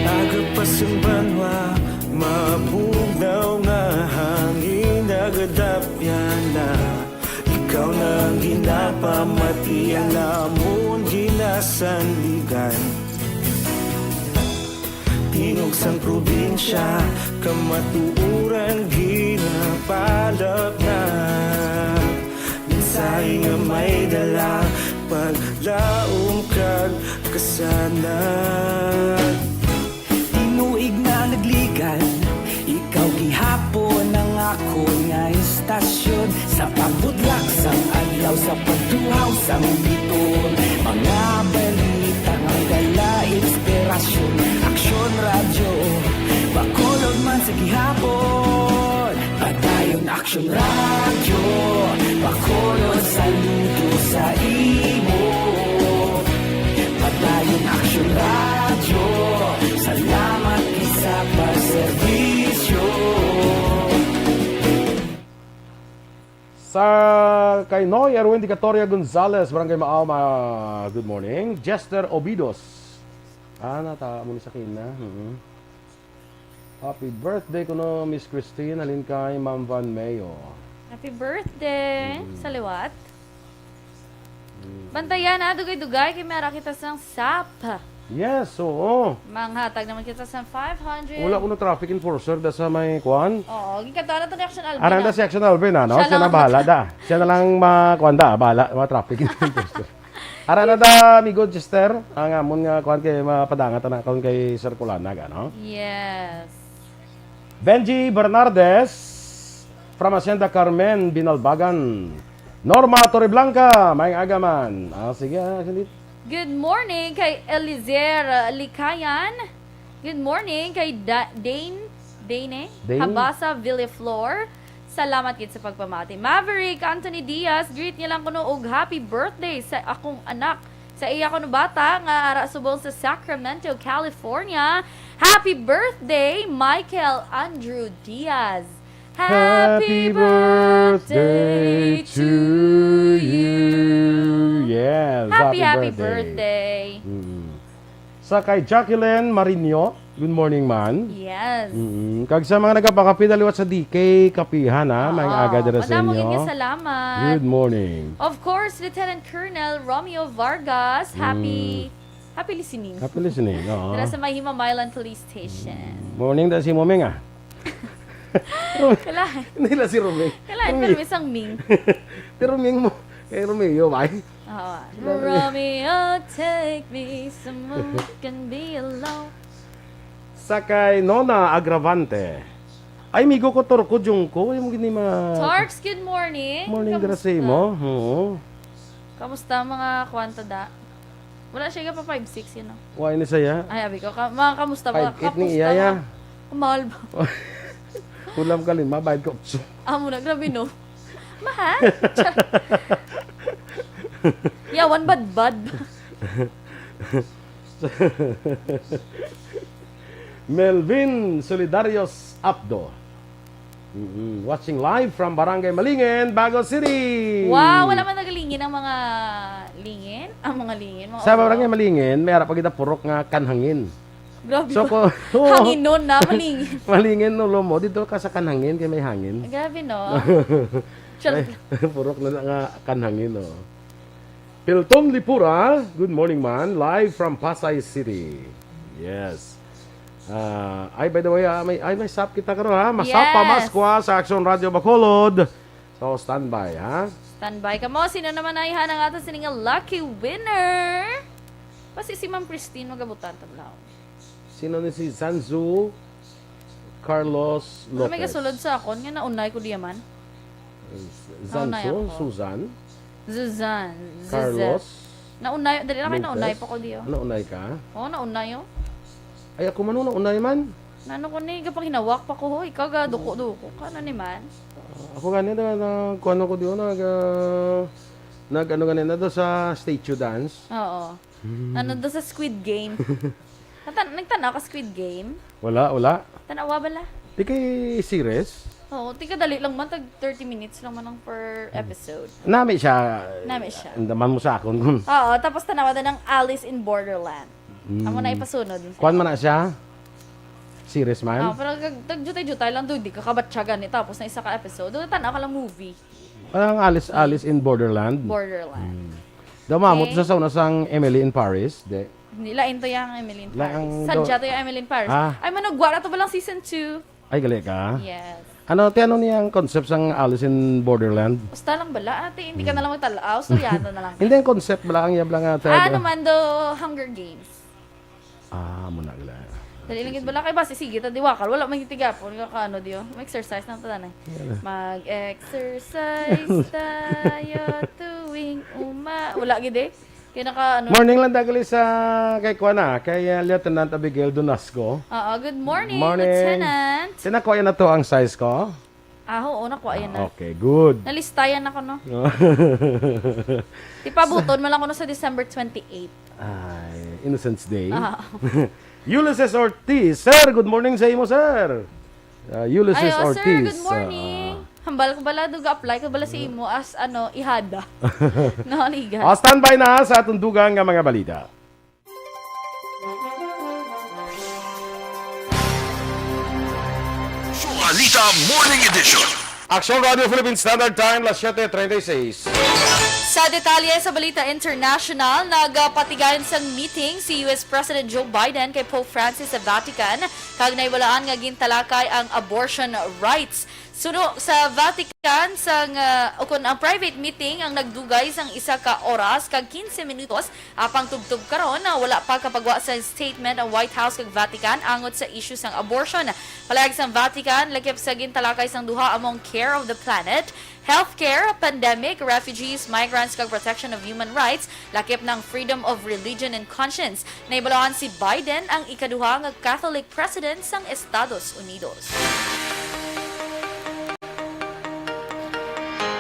Agapas ang banwa, mabugnaw nga hangin, nagadapyan na. Ikaw na ang ginapamati, ang amon ginasandigan. Tingog sang probinsya, kamatuoran ginapalapna. Ay nga may dala, paglaom kag kasanag. Tinuig na nagligan, ikaw gihapon ang akon nga istasyon. Sa pagbudlak sang adlaw, sa pagtuhaw sang biton, mga balita nga dala inspirasyon. Aksyon Radyo, Bacolod man sa gihapon. Padayon Aksyon Radyo, Bacolod, saludo sa imo. Padayon Aksyon Radyo, salamat gid sa pagserbisyo. Sa kay Noy Erwin Dicatoria Gonzalez, Barangay Maoma, good morning. Jester Obidos. Ah, nata mo ni sa kina. Mm. Happy birthday kuno, Miss Christine, halin kay Ma'am Van Mayo. Happy birthday Mm. sa liwat. Mm. Bantayan na, dugay-dugay, kay may ara kita sang sap. Yes, oo. Manghatag naman kita sa five hundred. Wala kuno traffic enforcer da sa may kuan. Oo, gikanta na to ni Action Alvin, Aranda ah. Si Action Alvin, ano? Siya Siya na lang bahala da. Siya na lang ma-, kuan da, bahala, ma-traffic enforcer. Ara na da, amigo Jester, ang amon nga kuan kay mapadangat na karon kay Sir Kulanag, ano? Yes. Benji Bernardes from Hacienda Carmen, Binalbagan. Norma Torreblanca, may aga man. Ah, sige, ah, sige. Good morning kay Elizer Likayan. Good morning kay Da-, Dane, Dane? Dane? Habasa Villaflor. Salamat gid sa pagpamati. Maverick Anthony Diaz, greet niya lang kuno og happy birthday sa akong anak. Sa iya kuno bata nga ara subong sa Sacramento, California. Happy birthday, Michael Andrew Diaz. Happy Happy birthday birthday to to you. you. Yes, Happy, happy happy birthday. birthday. Mm. Sa kay Jacqueline Marinho, good morning, man. Yes. Mm. Kag sa mga nagapakape na liwat sa D K Kapihan, ha, may Oo. aga dira sa Madamo inyo. Gid nga salamat. Good morning. Of course, Lieutenant Colonel Romeo Vargas, happy, Mm. happy listening. Happy listening, oo. Dira sa may Himamaylan Police Station. Morning da si Momeng, ah. Kalain. Nila si Romeng. Kalain, Romeng. Pero may isang Ming. Pero Ming mo, kay Romeo, bay. Oo. Romeo, take me somewhere we can be alone. Sa kay Nona Agravante. Ay, migo ko, Turko, Jungko. Ay, mo gini ma- Tarks, good morning. Morning, Kamusta? Grasimo. Oo. Kamusta mga kwanta da? Wala siya pa five six, yun, no? Why ni saya? Ay, abi ko, ka-, mga kamusta ba? Five eight ni Kamusta iya, ba? Ya. Ang mahal ba? Kulang ka lima, bayad ko otso. Amo na, grabe, no? Mahal? Yawan badbad. Melvin Solidarios Apdo. Mm-mm. Watching live from Barangay Malingen, Bago City. Wow, wala man nagalingin ang mga lingin? Ang mga lingin, mga Sa ulo? Barangay Malingen, may ara pa kita purok nga kanhangin. Grabe So, ba? ko-, Hanginon na, malingin. Malingen, no, lomo. Dito ka sa kanhangin, kay may hangin. Grabe, no? Char- Ay, purok na lang nga kanhangin, no? Pilton Lipura, good morning, man. Live from Pasay City. Yes. Ah, ay, by the way, ah, may, ay, may sap kita karon, ha? Masap pa Yes. Maskwa sa Action Radio Bacolod. So, standby, ha? Standby ka mo. Sino naman ay hanang ato sining lucky winner? Basi si Ma'am Christine magabutan, tablaw. Sino ni si Zanzu Carlos Ano may Lopez? Gasulod sa akon nga naunay ko diya man? Naunay Zanzu? ako. Susan? Zuzan. Zuzan. Carlos? Naunay, dali lang kay naunay Lopez? pa ko diyo. Naunay ka? Oo, naunay, oh. Ay, ako man, oh, naunay man. Nano ko ni, gapanghinawak pa ko, ho. Ikaw ga duko-duko ka, ano ni man? Ah, ako gani na, na, kuwan ako diyo, nag, ah, nag, ano gani na do sa statue dance. Oo. Hmm. Ano do sa Squid Game? Natan-, nagtanaw ka Squid Game? Wala, wala. Tanawa bala? Di kay series? Oo, tiga dali lang man, tag thirty minutes lang man ang per Hmm. episode. Nami siya. Nami siya. Andaman mo sa akon. Oo, tapos tanawa din ang Alice in Borderland. Hmm. Amo na ipasunod. Kuwan man na siya? Series man? Oo, pero tag-, tag-jutay-jutay lang, do, di ka kabatyagan ni, tapos na isa ka episode. Do, tanaw ka lang movie. Parang Alice, Alice in Borderland? Borderland. Hmm. Daw mamot Okay. sa sauna sang Emily in Paris, de. Hindi, lain to yung Emily in Lain Paris. ang Sadya daw to yung Emily in Paris. Ah. Ay, manugwa na to ba lang season two? Ay, gali ka? Yes. Ano, te, ano niya ang concept sang Alice in Borderland? Basta lang bala, ate. Hindi ka na lang magtalaw. Suryano na lang. Hindi, ang concept bala, ang yabla nga, te, Ah, ano? Ano man do, Hunger Games. Ah, muna gila. Dali lang gid bala kay basi sige ta diwakal. Wala man gid tigapon nga kaano diyo. Mag-exercise na ta na. Yeah. Mag-exercise tayo tuwing uma-, wala gid eh. Kaya naka, ano. Morning lang dagali sa kay kuan na, kay, uh, Lieutenant Abigail Donasco. Oo, good morning, Morning. Lieutenant. Tinakuha na to ang size ko. Ah, oo, nakuha yan na. Okay, good. Nalistayan ako, no? Ipabuton mo lang kuno sa December twenty-eight. Ay, Innocence Day. Ah. Ulysses Ortiz. Sir, good morning sa imo, sir. Ah, Ulysses Ayo, sir, Ortiz. Good morning. Ah. Hambal ko bala, do ga-apply ko bala sa imo as, ano, ihada. No, liga. Ah, standby na sa atong dugang nga mga balita. Balita Morning Edition. Aksyon Radio Philippine Standard Time, las siete treinta y seis. Sa detalye sa balita international, nagapatigayon sang meeting si U S President Joe Biden kay Pope Francis sa Vatican, kag nahibalaan nga gintalakay ang abortion rights. Suno sa Vatican, sang, ah, ukon ang private meeting ang nagdugay sang isa ka oras kag quince minutos, apang tubtob karon, ah, wala pa kapagwa sa statement ang White House kag Vatican angot sa issue sang abortion. Palayag sang Vatican, lakip sa gintalakay sang duha among care of the planet, healthcare, pandemic, refugees, migrants, kag protection of human rights, lakip ng freedom of religion and conscience. Nahibaluan si Biden ang ikaduha nga Catholic president sang Estados Unidos.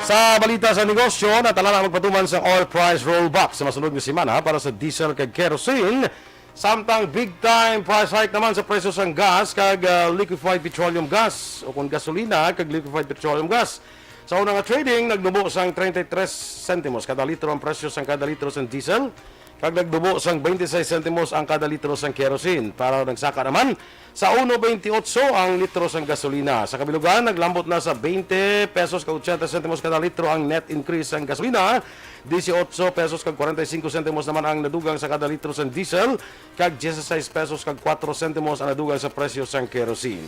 Sa balita sa negosyo, natala na magpatuman sang oil price rollback sa masunod nga semana para sa diesel kag kerosene. Samtang big time price hike naman sa presyo sang gas kag, ah, liquefied petroleum gas o kon gasolina kag liquefied petroleum gas. Sa una nga trading, nagnubo sang treinta y tres sentimos kada litro ang presyo sang kada litro sang diesel, kag nagnubo sang twenty-six sentimos ang kada litro sang kerosene. Para nagsaka naman sa uno veintiocho ang litro sang gasolina. Sa kabilugan, naglambot na sa twenty pesos kag ochenta sentimos kada litro ang net increase sang gasolina. Dieciocho pesos kag cuarenta y cinco sentimos naman ang nadugang sa kada litro sang diesel, kag dieciséis pesos kag cuatro sentimos ang nadugang sa presyo sang kerosene.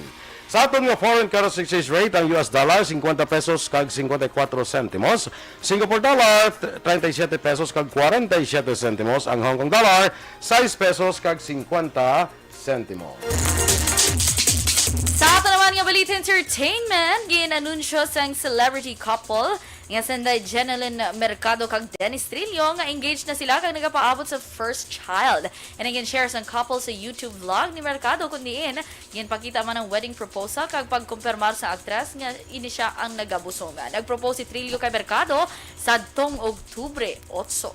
Sa aton nga foreign currency exchange rate, ang U S dollar, cincuenta pesos kag cincuenta y cuatro sentimos. Singapore dollar, treinta y siete pesos kag cuarenta y siete sentimos. Ang Hong Kong dollar, sais pesos kag cincuenta sentimos. Sa ato naman nga balita entertainment, gin-anunsyo sang celebrity couple nga sinday Jenalyn Mercado kag Dennis Trillo nga engaged na sila kag nagapaabot sa first child. Ini gin-share sang couple sa YouTube vlog ni Mercado, kun diin ginpakita man ang wedding proposal kag pagkumpirmar sa aktres nga ini sia ang nagabusong. Nag-propose si Trillo kay Mercado sadtong Oktubre otso.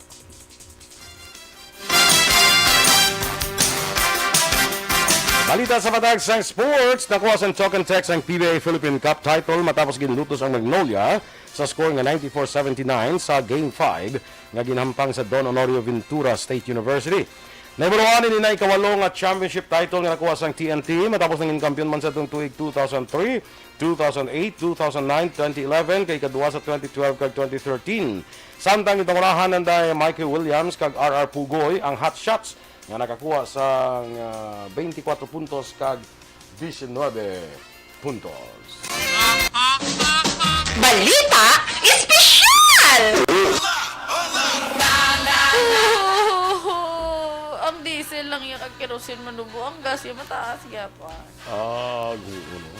Balita sa patag sang sports, nakuha sang Talk and Text ang P B A Philippine Cup title matapos ginlutos ang Magnolia sa score nga ninety-four seventy-nine sa Game five nga ginhampang sa Don Honorio Ventura State University. Nahibaluan ini na ikawalo nga championship title nga nakuha sang T N T matapos nangin kampiyon man sa tuig two thousand three, two thousand eight, two thousand nine, twenty eleven, kay ikadua sa twenty twelve kag twenty thirteen. Samtang gintangurahan nanday Mikey Williams kag R R Pugoy ang hot shots nga nakakuha sang, ah, twenty-four puntos kag diecinuebe puntos. Balita Espesyal! Ang diesel lang iya kag kerosene manubo, ang gas iya mataas gyapon. Ah, guo, no?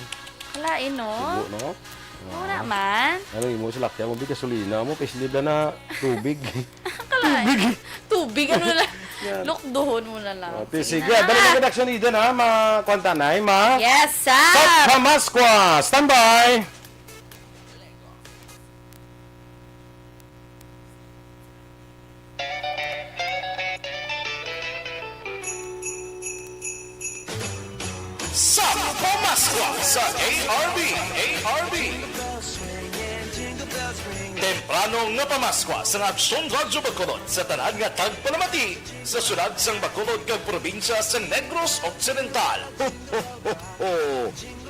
Kalain, no? Guo, no? Wala Ah. man. Ano imo, sa lakyan mo, gasolina mo, paislib na na tubig. Kalain. Tubig. Tubig, ano na lang. Yan. Lukduhon mo na lang. O, ti-, Sige sige, na. Dali na gid aksyon, Eden, ha? Ma-, kwan ta na, eh, ma-, Yes, sir. Sa Pamascua. Standby. Sa Pamascua sa A R B, A R B. Tempo Plano nga pamaskwa sang Aksyon Radyo Bacolod sa tanan nga tagpalamati sa syudad sang Bacolod kag probinsya sang Negros Occidental. Ho, ho, ho, ho!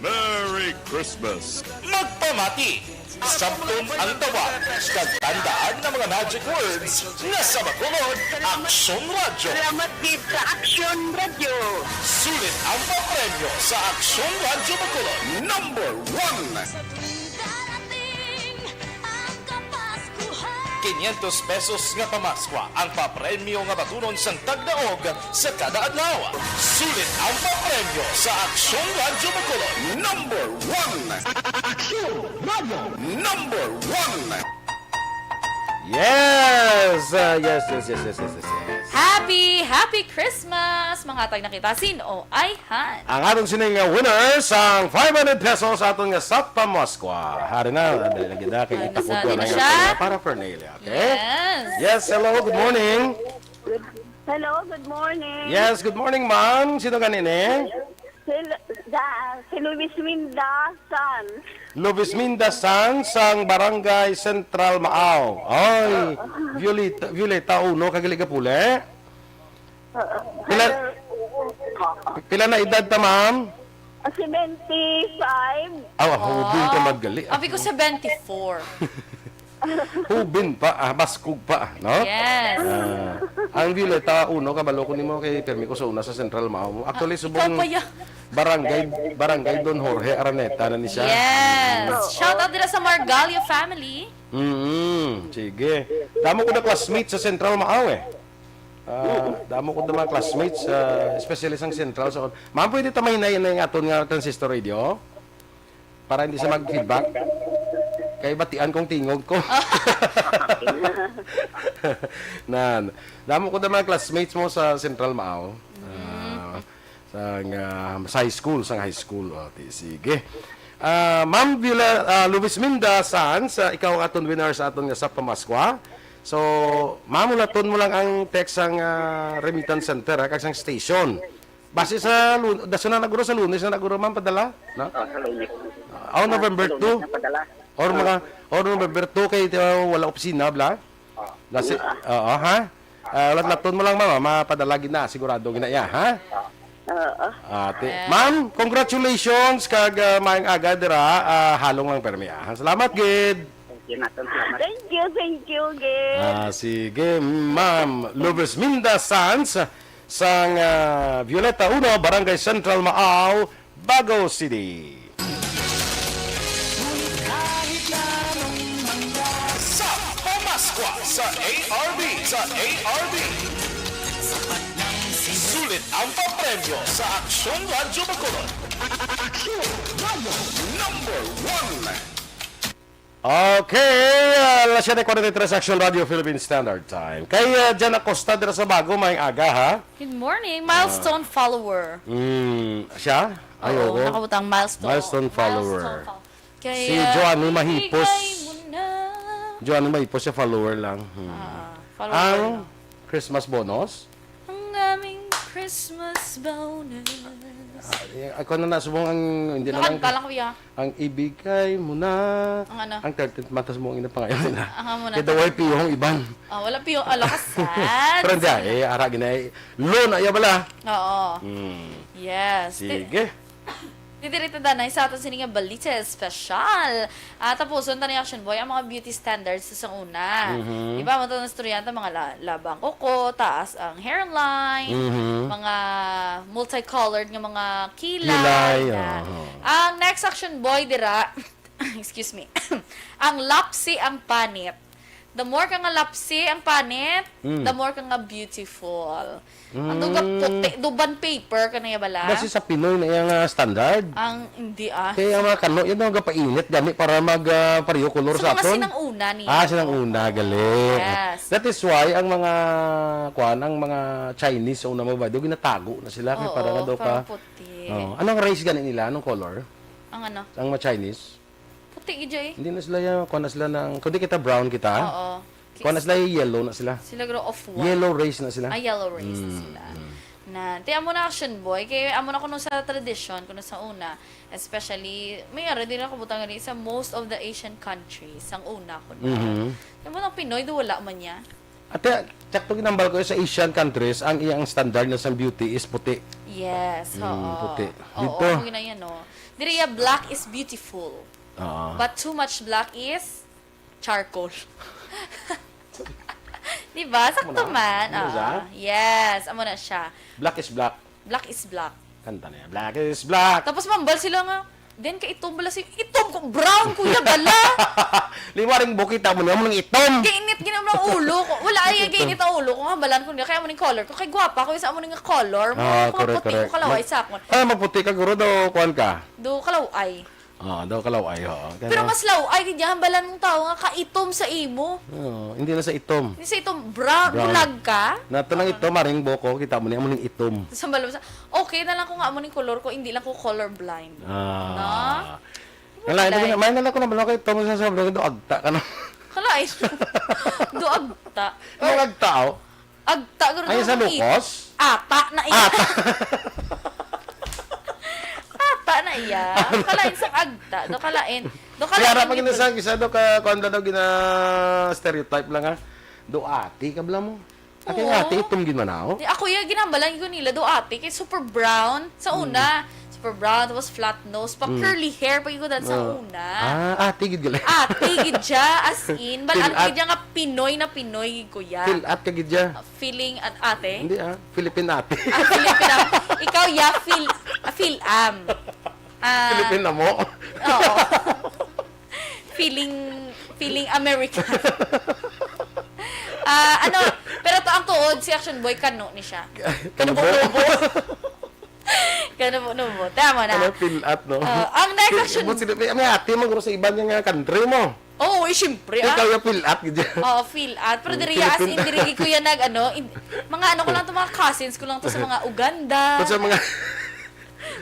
Merry Christmas! Magpamati! Sabton ang tawag kag tandaan ang mga magic words nga sa Bacolod, Aksyon Radyo. Salamat gid sa Aksyon Radyo. Sulit ang papremyo sa Aksyon Radyo Bacolod. Number one. Sa tuwing darating ang Kapaskuhan. Quinientos pesos nga pamaskwa ang papremyo nga batunon sang tagdaog sa kada adlaw. Sulit ang papremyo sa Aksyon Radyo Bacolod. Number one. Aksyon Radyo. Number one. Yes! Ah, yes, yes, yes, yes, yes, yes, yes. Happy, happy Christmas! Manghatag na kita sin O I Han. Ang atong sining nga winner sang five hundred pesos aton nga sa pamaskwa. Hari na, dali lagi na, kay Ano itakod sa ko atin na na siya? Atong paraphernalia, okay? Yes. Yes, hello, good morning. Good, hello, good morning. Yes, good morning, ma'am. Sino gani ni? Si, Lu- da, si Luis Minda San. Luis Minda San sang Barangay Central Maaw. Ay, Violeta, Violeta uno, kag gali ka puli. Pila, pila na edad ta, ma'am? Ah, seventy-five. Aw, hubin pa man gali. Abi ko seventy-four. Hubin pa, ah, baskog pa, ah, no? Yes. Ah, ang Violeta uno, kabalo ko nimo kay permi ko sa una sa Central Maaw. Actually, Ah, subong ikaw pa ya. barangay, barangay Don Jorge Araneta na ni siya. Yes. Shout out dira sa Margallo family. Mm, sige. Damo ko na classmate sa Central Maaw eh. Ah, damo ko na mga classmates, ah, especially sang Central. So, ma'am, pwede ta mahinay na yung aton nga transistor radio? Para hindi siya mag-feedback. Kay batian kong tingog ko. Nan, damo ko na mga classmates mo sa Central Maaw. Ah, sa, nga, sa high school, sa high school. O, ti-, sige. Ah, Ma'am Viola, ah, Luis Minda Sanz, ah, ikaw ang aton winner sa aton nga sa pamaskwa. So, ma'am, hulaton mo lang ang text sang, ah, remittance center, ha, kag sang station. Base sa Lun-, dason na naguro sa Lunes na naguro, ma'am, padala, no? Oh, sa Lunes. Ah, oh, November Sa Lunes two. na padala. Or mga, or November two kay, uh, wala opisina, bla? Oh. Nasi, Ah. oo, ha? Ah, lat-laton mo lang, ma'am, ah, mapadala gid na, sigurado gid na iya, ha? Oo. Ate, Ayan. Ma'am, congratulations kag, ah, maayong aga dira, ah, halong lang permi, ah. Salamat gid. Thank you, Nathan. Salamat. Thank you, thank you, gid. Ah, sige, Ma'am Lourdes Minda Sanz, sang, ah, Violeta Uno, Barangay Central, Maaw, Bago City. Sa pamaskwa sa A R B, sa A R B. Sulit ang papremyo sa Aksyon Radyo Bacolod. Aksyon Radyo number one. Okay, ah, alas siyete cuarenta y tres, Action Radio Philippine Standard Time. Kay, ah, Jan Acosta dira sa Bago, maayong aga, ha? Good morning, milestone Ah. follower. Mm, siya? Ay, Oo, oo. nakabutang milestone. Milestone follower. Milestone fol-, kay, Si ah, Joanny Mahipos. ibigay mo na. Joanny Mahipos, siya follower lang. Hmm. Ah, follower Ang lang. Christmas bonus? Ang aming Christmas bonus. Ah, eh, ako na nasubong ang, hindi na lang. Nakanta lang, kuya. Ang ibigay mo na. Ang ano? Ang thirteenth month, tas mo ang inapangayo nila. Ang amo na. Kaya daw ay piyong iban. Ah, wala piyong, ala ka sad. Pero hindi, eh, ara, gina-, eh, lo na iya bala. Oo. Hmm. Yes. Sige. Ti-, didiri ta danay sa aton sini nga balita espesyal. Ah, tapuson ta ni Action Boy ang mga beauty standards sa una. Mhm. Di ba, mo to na istorya ta, mga la-, labang kuko, taas ang hairline, Mhm. mga multicolored nga mga kilay Kilay, na. oo. Ang next Action Boy dira, excuse me, ang lapsi ang panit. The more ka nga lapsi ang panit, Mm. the more ka nga beautiful. Ang duga Mm. puti, duban paper ka na ya bala. Basi sa Pinoy na iya nga standard. Ang, hindi, ah. Kaya ang mga kano, yun ang gapainit gani para mag, ah, pareho kolor So, sa mga aton. sinang una niya. Ah, sinang una, gali. Yes. That is why ang mga, kuan, ang mga Chinese sa una mo ba, do ginatago na sila kay Oo, para nga daw parang ka puti. Oh, anong race gani nila? Anong color? Ang ano? Ang mga Chinese? Puti gid, eh. Hindi na sila yung, kuan na sila ng, kundi kita brown kita. Oo. Kuan na sila, yung yellow na sila. Sila gro off-white. Yellow race na sila. Ah, yellow race na Mm, sila. mm. Na, ti amo na, Action Boy, kay amo na kuno sa tradisyon, kuno sa una, especially, may ara din ako butang gali sa most of the Asian countries, sang una kuno. Mhm. Yung mga Pinoy, do wala man niya. Ate, sakto ginambal ko, sa Asian countries, ang iyang standard na sa beauty is puti. Yes, Mm, oo. puti. Oo, Dito. ang ginaya, no? Diri, black is beautiful. Oo. But too much black is charcoal. Di ba? Sakto Amo na? man. Amo na Oo. siya? Yes, amo na siya. Black is black. Black is black. Kanta niya. Black is black. Tapos mambal sila nga, then kay itom bala si, itom ko, brown, kuya, bala. Liwaring bukita mo niya, mo nang itom. Kay init gina ang ulo ko. Wala ay, kay init ang ulo ko. Nga, balan ko niya. Kaya mo ning color ko. Kay gwapa ko sa amo ning color. Mo, Ah, kung correct, maputi ko, correct. kalaway Mag-, sa akon. ah, maputi ka, guro, daw, kuwan ka. Do, kalaway. Ah, daw, kalaway, oo. Pero Kaya mas laway, gid yan, balan mong tao nga kaitom sa imo. Oo, hindi na sa itom. Hindi sa itom, brown, Brown. bulag ka. Nato lang Ah. itom, maring buko, kita mo niya, amo ning itom. Sa balom sa, okay na lang kung nga amo ning color ko, hindi lang ko color blind. Ah. No? Ang lain, Wala. may na lang ko na, bala, kay itom sa sobrang ito, agta ka na. Kalain. Do agta. Ang agta, oh. Agta, guro Ay, daw sa ang it-, lukos? ata na iya. Ata. Ata na iya. Kalain sa agta. Do kalain. Do Kaya kalain ra pag gid. Sa isa do ka, kuwan daw gina-stereotype lang, ha? Do ati, kabla mo. Ati nga Oo. ati, itom gid man, ha, oh. Di, ako, ya, ginambalan ko nila, do ati, kay super brown. Sa Mm. una, super brown, tapos flat nose, pa Mm. curly hair, pa yun sa Ah. una. Ah, ati gid gali. Ati gid siya, as in. Bal-, Feel ano at- gid siya nga Pinoy na Pinoy gid ko ya. Feel at ka gid siya. Ah, feeling at ate? Hindi, ah. Philippine ate. Ah, Philippine ate. Ikaw, ya, feel, ah, feel am. Ah, Philippine amo. Oo. Feeling, feeling American. Ah, ano, pero to ang tuod, si Action Boy, kano ni siya. Kano po? Kano po, no po? Tama na. Ano, pilat, no? Ah, ang next Pil-, action. But sila, may, may ate mo, guro, sa iba niya nga country mo. Oo, eh, siyempre, ah. Ikaw yung pilat, gid. Oo, pilat. Pero Mm, diri, as in, Philippine. diri ko yan nag, ano, in-, mga ano ko lang to, mga cousins ko lang to sa mga Uganda. Kung sa mga,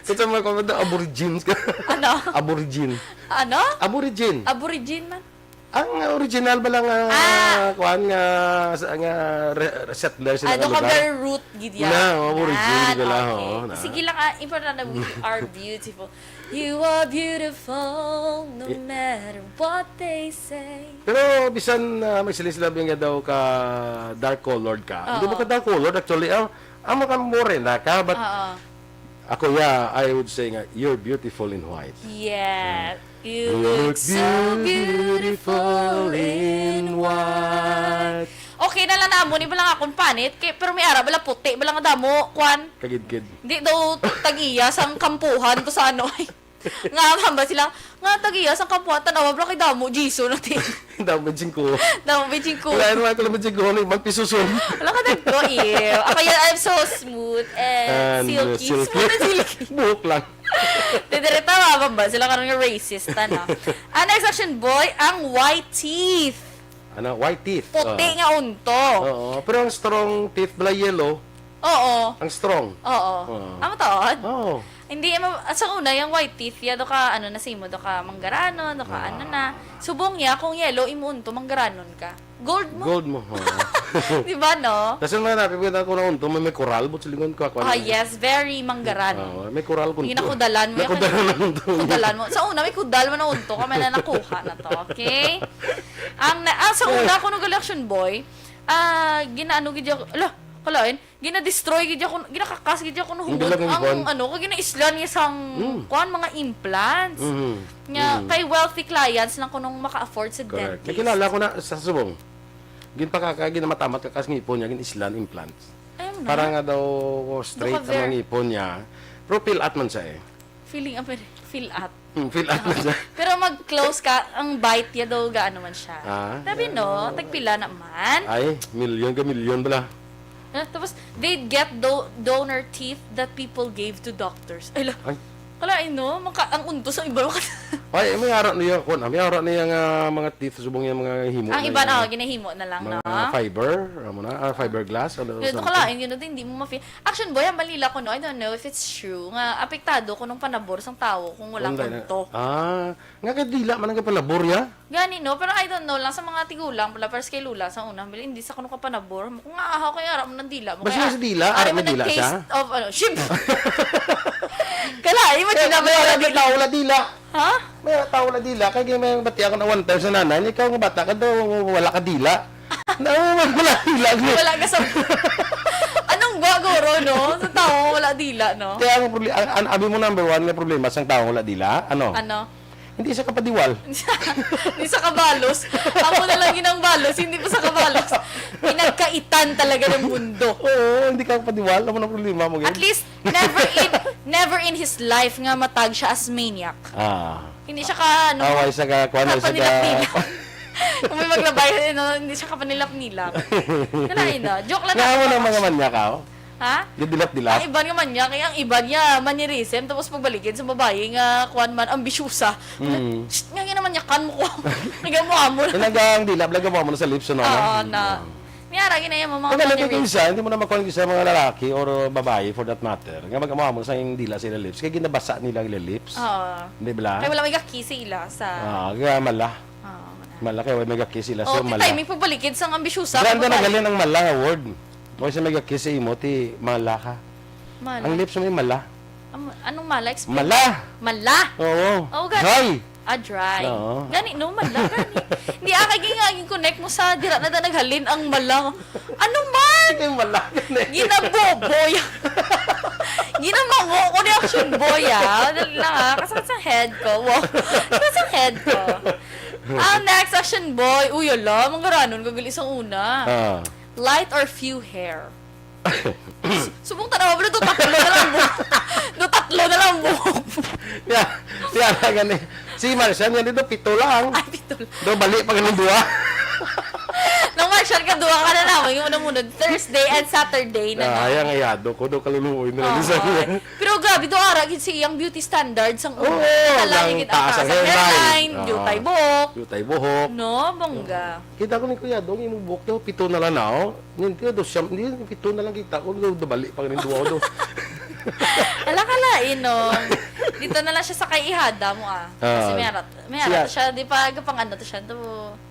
kung sa mga, kung sa aborigines ka. Ano? Aborigine. Ano? Aborigine. Aborigine man. Ang original ba lang, ah, Ah. kuwan nga, sa, nga re-, re-, settlers sa Ah, mga do ka lugar? very root, gid yan. Na, oh, aborigine, Yan, gid lang, okay. oh, na. Sige lang, ah, importante na, "We are beautiful." You are beautiful, no Eh. matter what they say. Pero bisan, ah, may siling sila nga daw ka dark colored ka. Hindi mo Oo. ka dark colored, actually, ah, ang mga morena ka, but Oo. ako, yeah, I would say nga, "You're beautiful in white." Yes. You You look look so beautiful beautiful in in white. Okay na lang na amo ni bala nga akong panit, kay, pero may ara bala puti bala nga damo, kwan. Kagidkid. Di daw tag-iya sang kampuhan to sa ano, ay. Nga, hamba sila, nga tag-iya sang kampuhan, tanawa bala kay damo, Jiso na ti. Damo, Jinko. Damo, Jinko. Wala, ano, wala ko lang, Jinko, ano, magpisuson. Wala ka dagko, ew. Ako yan, I'm so smooth and And, uh, silky. silky. Smooth and silky. Buhok lang. Di, diri, tama ba ba? Sila karon nga racist, ano? Ang next action, boy, ang white teeth. Ano? White teeth. Puti Oo. nga unto. Oo. Pero ang strong teeth bala yellow. Oo. Ang strong. Oo. Oo. Amo taon? Oo. Hindi, amo, sa una, yung white teeth, ya, do ka, ano na simo, do ka manggaranon, do ka, Ah. ano na. Subong ya, kung yellow, imo unto, manggaranon ka. Gold mo. Gold mo, oo. Di ba, no? Kasi mga napi, pwede ako na unto, may, may koral, but silingon ko ako, Ah, ano. yes, very manggaran. Oo, may koral ko Hindi unto. nakudalan mo yan. Nakudalan ang unto. Kudalan mo. Sa una, may kudal mo na unto, kami na nakuha na to, okay? Ang na, ah, sa una, kuno election boy, ah, ginaano gid ako, ala, kalain, gina-destroy gid ako, ginakakas gid ako, Hindi nahubog lang ang ang, ipon. ano, kag ginaislan niya sang, Mm. kuan, mga implants. Mhm. Nga, Mm. kay wealthy clients lang kunong maka-afford sa Correct. dentist. May kilala ko na sa subong. Ginpakaka, ginamatamat ka kas ngipon niya, gin-islan implants. Ayun na. Para nga daw straight Baka ang mga very ngipon niya. Pero pilat man siya eh. Feeling, ah, pero pilat. Hmm, pilat man siya. Pero mag-close ka, ang bite niya daw, gaano man siya. Ah. Sabi, no, tagpila naman. Ay, milyon ka milyon bala. Ah, tapos, they'd get do-, donor teeth that people gave to doctors. Ay, la- Ay. Kalain, no? Maka, ang untos ang iba. Ay, may ara niya, kuwan, may ara niya nga mga teeth, subong niya mga himo Ang na iba yan. na, oh, ginahimo na lang, Mga no? fiber, ano na, ah, fiberglass, ano, Yun, something. Kalain, yun, hindi mo ma-feel. Action boy, ang balila ko, no? I don't know if it's true, nga apektado ko nung panabor sang tao kung wala Kung dahil na- punto. Ah, nga kay dila man ang panabor, ya? Gani, no? Pero I don't know lang sa mga tigulang pala, pero kay Lula, sa una, bili, hindi sa kuno kapanabor. Kung aahaw kayo, aram mo ng dila mo. Basta Kaya, sa dila, aram aram mo ng dila siya? taste of, ano, shib! Kala, imagine Kaya naman may wala wala dila. tao wala dila. Ha? May wala tao wala dila. Kaya may bati ako na one time sa nanay, ikaw nga bata ka daw, wala ka dila. Na, wala dila. Wala ka sa... Anong gwa, guro, no? Sa tao, wala dila, no? Kaya ang, proble- ang, ang, abi mo number one nga problema sa tao wala dila, ano? Ano? Hindi siya kapadiwal. Hindi sa kabalos. Amo na lang yun ang balos, hindi pa sa kabalos. Pinagkaitan talaga ng mundo. Oo, hindi ka kapadiwal. Amo na problema mo, At gid. least, never in, never in his life nga matag siya as maniac. Ah. Hindi siya ka, ano, Away sa ka, kuwan, sa ka, kapanilap-nilap. Kung may maglabay, ano, hindi siya kapanilap-nilap. Kalain na. Joke lang Nga na. mo ng mga manya ka, oh. Ha? Gadilap-dilap. Ang iban nga manyak, ang iban niya, mannerism, tapos pagbaligid sa babae nga, kuwan man, ambisyusa. Mm. Shh, nga, nga naman niya, kan mo ko. Nagamuha mo na. Inagang dila, blaga mo na sa lips, ano, Oo, ano? na. Mm. May ara, ginaya mo, mga Ang galing ko mannerism. Isa, hindi mo na makuha sa mga lalaki or babae, for that matter, nga mag-amuha mo sa yung dila sa ilang lips, kaya ginabasa nila ang ilang lips. Oo. Di ba? Kaya wala may gaki sa ila sa Ah, kaya mala. Oo, wala. Mala, kaya may gaki sila, Oh, so ti mala. timing pagbalikid sang ambisyusa Branda na pagbabae. Galing ang mala nga word. O siya may gaki sa imo, ti mala ka. Mala. Ang lips mo yung mala. Am-, anong mala? Explain. Mala! Mala? Oo. Oh, gani. Dry. Ah, dry. Oo. Gani, no? Mala, gani. Hindi, ah, kaya nga, yung connect mo sa dira na da naghalin ang mala. Ano man? Hindi, mala, gani. Ginaboboy. Ginamango ko ni Action Boy, ah. Dali lang, ah. Kasakit sa head ko. Wow. Kasakit sa head ko. Ang next, Action Boy. Uy, ala, manggaranon ka gali sa una. Ah. Light or few hair? Subong tanaw, pero do tatlo na lang buhok. Do tatlo na lang buhok. Yeah, yeah, gani. Si Marcian, yan dito, pito lang. Ay, pito lang. Do, bali pa ganing duwa. Nang Marcian ka, duwa ka na lang. Yung una muna, Thursday and Saturday na Ah, lang. Ay, ang ayado ko, do kaluluoy na lang Oo. Sa Pero grabe, do ara gid sa iyang beauty standards ang Oo, una. Kalain ang gid ang taas ang taas ang hairline. Hairline, Oo. Jutay buhok. Jutay buhok. No, bongga. Kita ko ni Kuya Dong, imong buhok daw, pito na lang na, oh. Hindi, daw siyam, hindi, pito na lang kita ko, daw, dabali pa rin duwa, daw. Ala ka lain, no? Dito na lang siya sa kay ihada mo, ah. Kasi Ah. May arat, may Siya. Arat siya, di pa, pang ano to siya, to.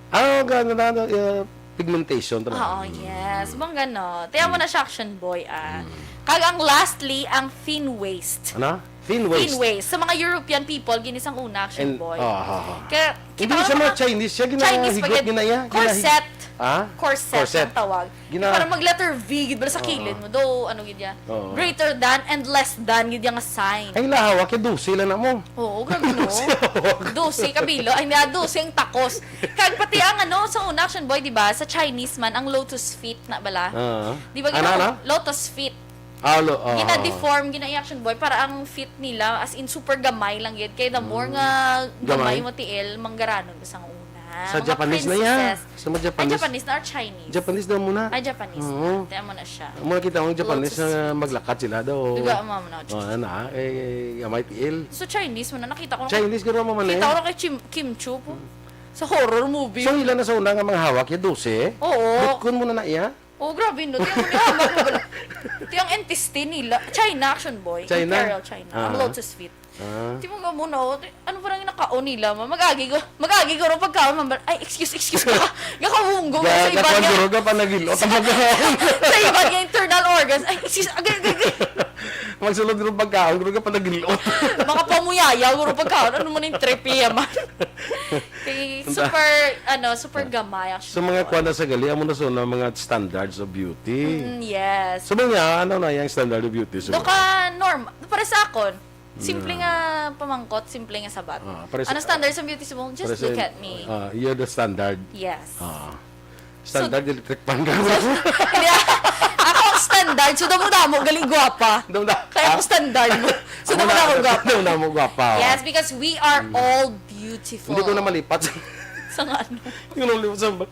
Ah, gano'n na, ano, uh, pigmentation to na. Oo, yes. Bang gano. Tiyan mo na siya, Action Boy, ah. Mm. Kag ang lastly, ang thin waist. Ano? Thin waist. Thin waist. Sa mga European people, ginisang una, Action And, Boy. Ah, ah, ah. Kaya, Hindi kita sa mga mga Chinese siya, Chinese ginahigot, spaghetti. Ginaya, ginahi-, Corset. Ah? Corset Corset. Ang tawag. Gina- Para mag letter V, gid bala sa Oo. Kilid mo. Do, ano gid yan? Oo. Greater than and less than, gid yan nga sign. Ay, lahawa, kay dose lang na mo. Oo, grabe, no? Dose hawak. Dose kabilo. Ay, hindi, ah, dose ang takos. Kag pati ang, ano, sa una, Action Boy, di ba? Sa Chinese man, ang lotus feet na bala. Oo. Di ba, Ano, gina-, ano? Lotus feet. Ah, lo-, oo. Gina-deform, gina-Action Boy, para ang feet nila, as in, super gamay lang yun. Kaya the more Mm. nga gamay Gamay? mo tiil, manggaranon mo sa una. Sa Mga Japanese na yan. Princesses. Sa mga Ay, Japanese. Japanese na or Chinese? Japanese daw muna. Ay, Japanese Oo. na. Tiyan mo na siya. Muna kita ang Japanese Lotus na feet. Maglakad sila daw. Diga, mama na, Oh, ano, eh, gamay tiil. So, Chinese mo na. Nakita ko na Chinese, garo mo man eh. Kita ko na kay Chim-, Kim Chu po. Hmm. Sa horror movie. So, ila na sa una nga mga hawak, ya dose? Oo. Butkon mo na na iya? Oh, grabe, no? Tiyan mo niya, hawak mo bala. Tiyan ang intestine nila. China, Action Boy. China? Imperial China. Ang Ah. Lotus feet. Ah. Tiyan mo nga muna, oh. Ano parang nakaon nila, ma? Mag-agi ko. Mag-agi ko ron pagkaon, ma'am. Ay, excuse, excuse ka. Gakawunggo Ga-, sa iba gakuan niya. Guro, gapanagilot. Sa iba niya internal organs. Ay, excuse, agay, agay, agay. Magsulod guro pagkaon, guro, gapanagilot. Mga pamuyaya, guro, pagkaon. Ano man yung trip iya, man? Kay Punta. Super, ano, super gamay, actually. So, mga kuwan na sa gali, amo na sa una, mga standards of beauty. Mm, yes. So, mga, ano na yung standard of beauty? So, Doka norm-, para sa akon, simple Yeah. nga pamangkot, simple nga sabat. Ah, para sa Ano standards of beauty sa mo? Just para sa look at me. Ah, you're the standard. Yes. Ah. So, Standard electric fan ka. Hindi, ah. Ako ang standard, so damo-damo, galing gwapa. Damo-damo. Kaya ako Ah. standard mo. So Ako na, damo-damo gwapa. damo-damo gwapa, oh. Yes, because we are Mm. all beautiful. Hindi ko na malipat. Sa nga ano? Hindi ko na malipat sa ba-,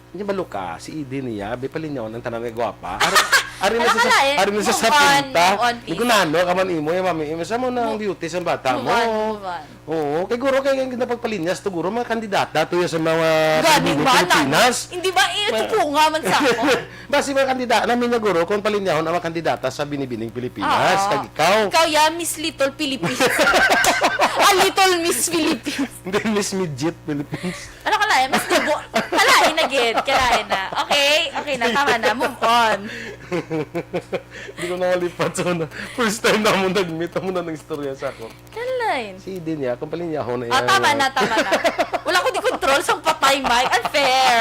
Hindi ba, Luka? Si Eden niya, abi, palinyaw ng tanan nga gwapa. Ar-, Ari na Ala sa, ka lain. Ari na sa Move on, sapinta. Move on, Di ko please. Nano ka man imo, ya, mami. Imo sa mo na ang Move, beauty sa bata move mo. On, move on. Oo, kay guro, kay ang napagpalinyas to, guro, mga kandidata to ya sa mga Gani Binibining ba, Pilipinas. Nano? Hindi ba, eh, Ma- tupunga man sa ako? Basi mga kandidata, namin niya, guro, kung palinyahon ang mga kandidata sa Binibining Pilipinas, Oo. Kag ikaw. Ikaw, ya, Miss Little Philippines. A little Miss Philippines. Hindi, Miss Midget Philippines. Ano ka lain? Mas libo. Kalain na gid. Kalain na. Okay. Okay na. Tama na. Move on. Hindi ko na malipat sa una. First time na mo nag-meet, amo na nang istorya sa ako. Kalain. Si Eden niya, kung palinyahon na Ah, yan, tama ah. na, tama na. Wala ko di control sa patay, Mike. Unfair.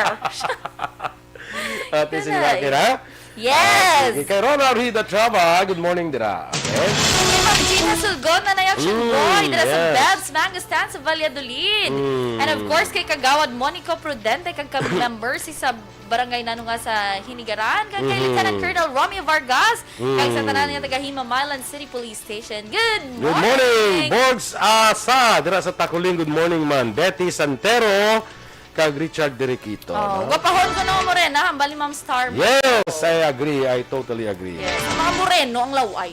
Ate, sige, Kalain. Okay na? Yes. Ah, sige. Kay Ronald Hida Traba, good morning, dira. Okay? Kay Ma'am Gina Sulgon, Nanay Action Mm, Boy, dira sa yes. Bebs Mango Stand sa Valladolid. Mm. And of course, kay Kagawad Monico Prudente, kag kami members sa Barangay Nano nga sa Hinigaran, kag kay Mhm. Lieutenant Colonel Romeo Vargas, kag sa Mm. tanan nga taga Hima Milan City Police Station. Good Good morning, morning! Borgs Asa, dira sa Taculing. Good morning, man. Betty Santero, kag Richard Deriquito, Oh, no? Gwapahon ko no, morena, hambal ni Ma'am Star. Yes, I agree. I totally agree. Yes, mga moreno ang laway.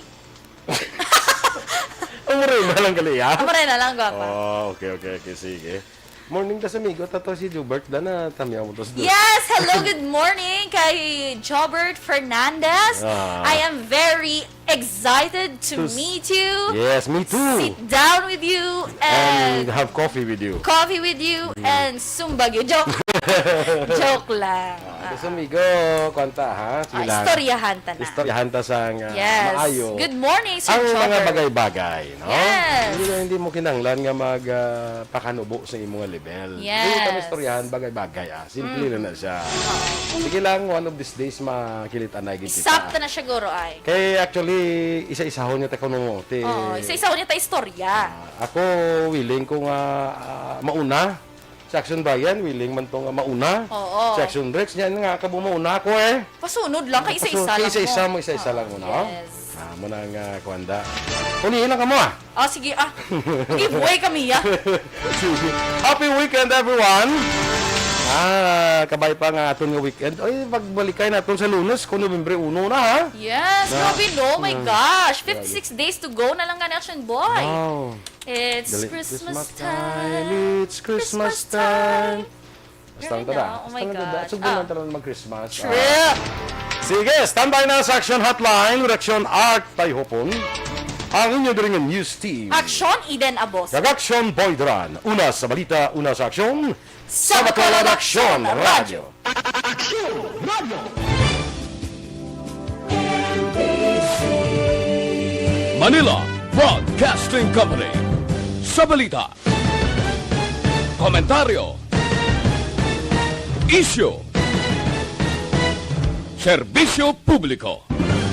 Ang morena lang gali, ah? Ang morena lang, gwapa. Oh, okay, okay, okay. Sige. Morning, tas amigo. Tato si Jubert. Dana, tamya mo to sa Yes! Hello, good morning kay Jobert Fernandez. Ah. I am very excited to To s- meet you. Yes, me too. Sit down with you And and have coffee with you. coffee with you Mm. and sumbag you. Joke. Joke lang. Ah, tas Ah. amigo, kwanta, ha? Sige Ah, lang. Istoryahan ta na. Istoryahan ta sa nga Yes. maayo. Good morning, Sir Ang mga Jobber. bagay-bagay, no? Yes. Hindi na, hindi mo kinahanglan nga mag, ah, pakanubo sa imong level. Yes. Hindi ta istoryahan bagay-bagay, ah. Simple Mm. lang na siya. Oo. Sige lang, one of these days, makilit anay gid kita. Isap ta na siguro, ay. Kay actually, isa-isahon niya ta kuno, te. Oo, isa-isahon niya ta istorya. Ah, ako, willing ko nga, ah, mauna. Si Action Brian, willing man to nga mauna. Oo. Si Action Rex, niya nga, kabo mauna ako eh. Pasunod lang, kay isa-isa Pasunod, lang isa-isa mo. mo, isa-isa Oo, lang muna, oh. Yes. Ah, muna nga, kuwanda. Uli lang ka mo, ah. Ah, sige, ah. Giveaway kami, ah. Sige. Happy weekend, everyone. Ah, kabay pa nga aton nga weekend. Ay, pagbalikay naton sa Lunes, kung Nobyembre uno na, ha? Yes, Na- grabe, no? Oh my Na- gosh. Grabe. Fifty-six days to go na lang nga ni Action Boy. Wow. It's Dali. Christmas Christmas time, time. it's Christmas Christmas time. time. Basta ang Ganun tada. na, oh Basta my ang tada. God. Sugdan Ah. lang tanan mag-Christmas. True. Ah. Sige, standby na sa Action Hotline with Action Art Tayhopon. Ang inyo diri nga news team. Action Eden Abos. Kag Action Boy Duran. Una sa balita, una sa aksyon. Sa Bacolod Action Radio. Action Radio. Manila Broadcasting Company. Sa balita, komentaryo, isyu, serbisyo publiko.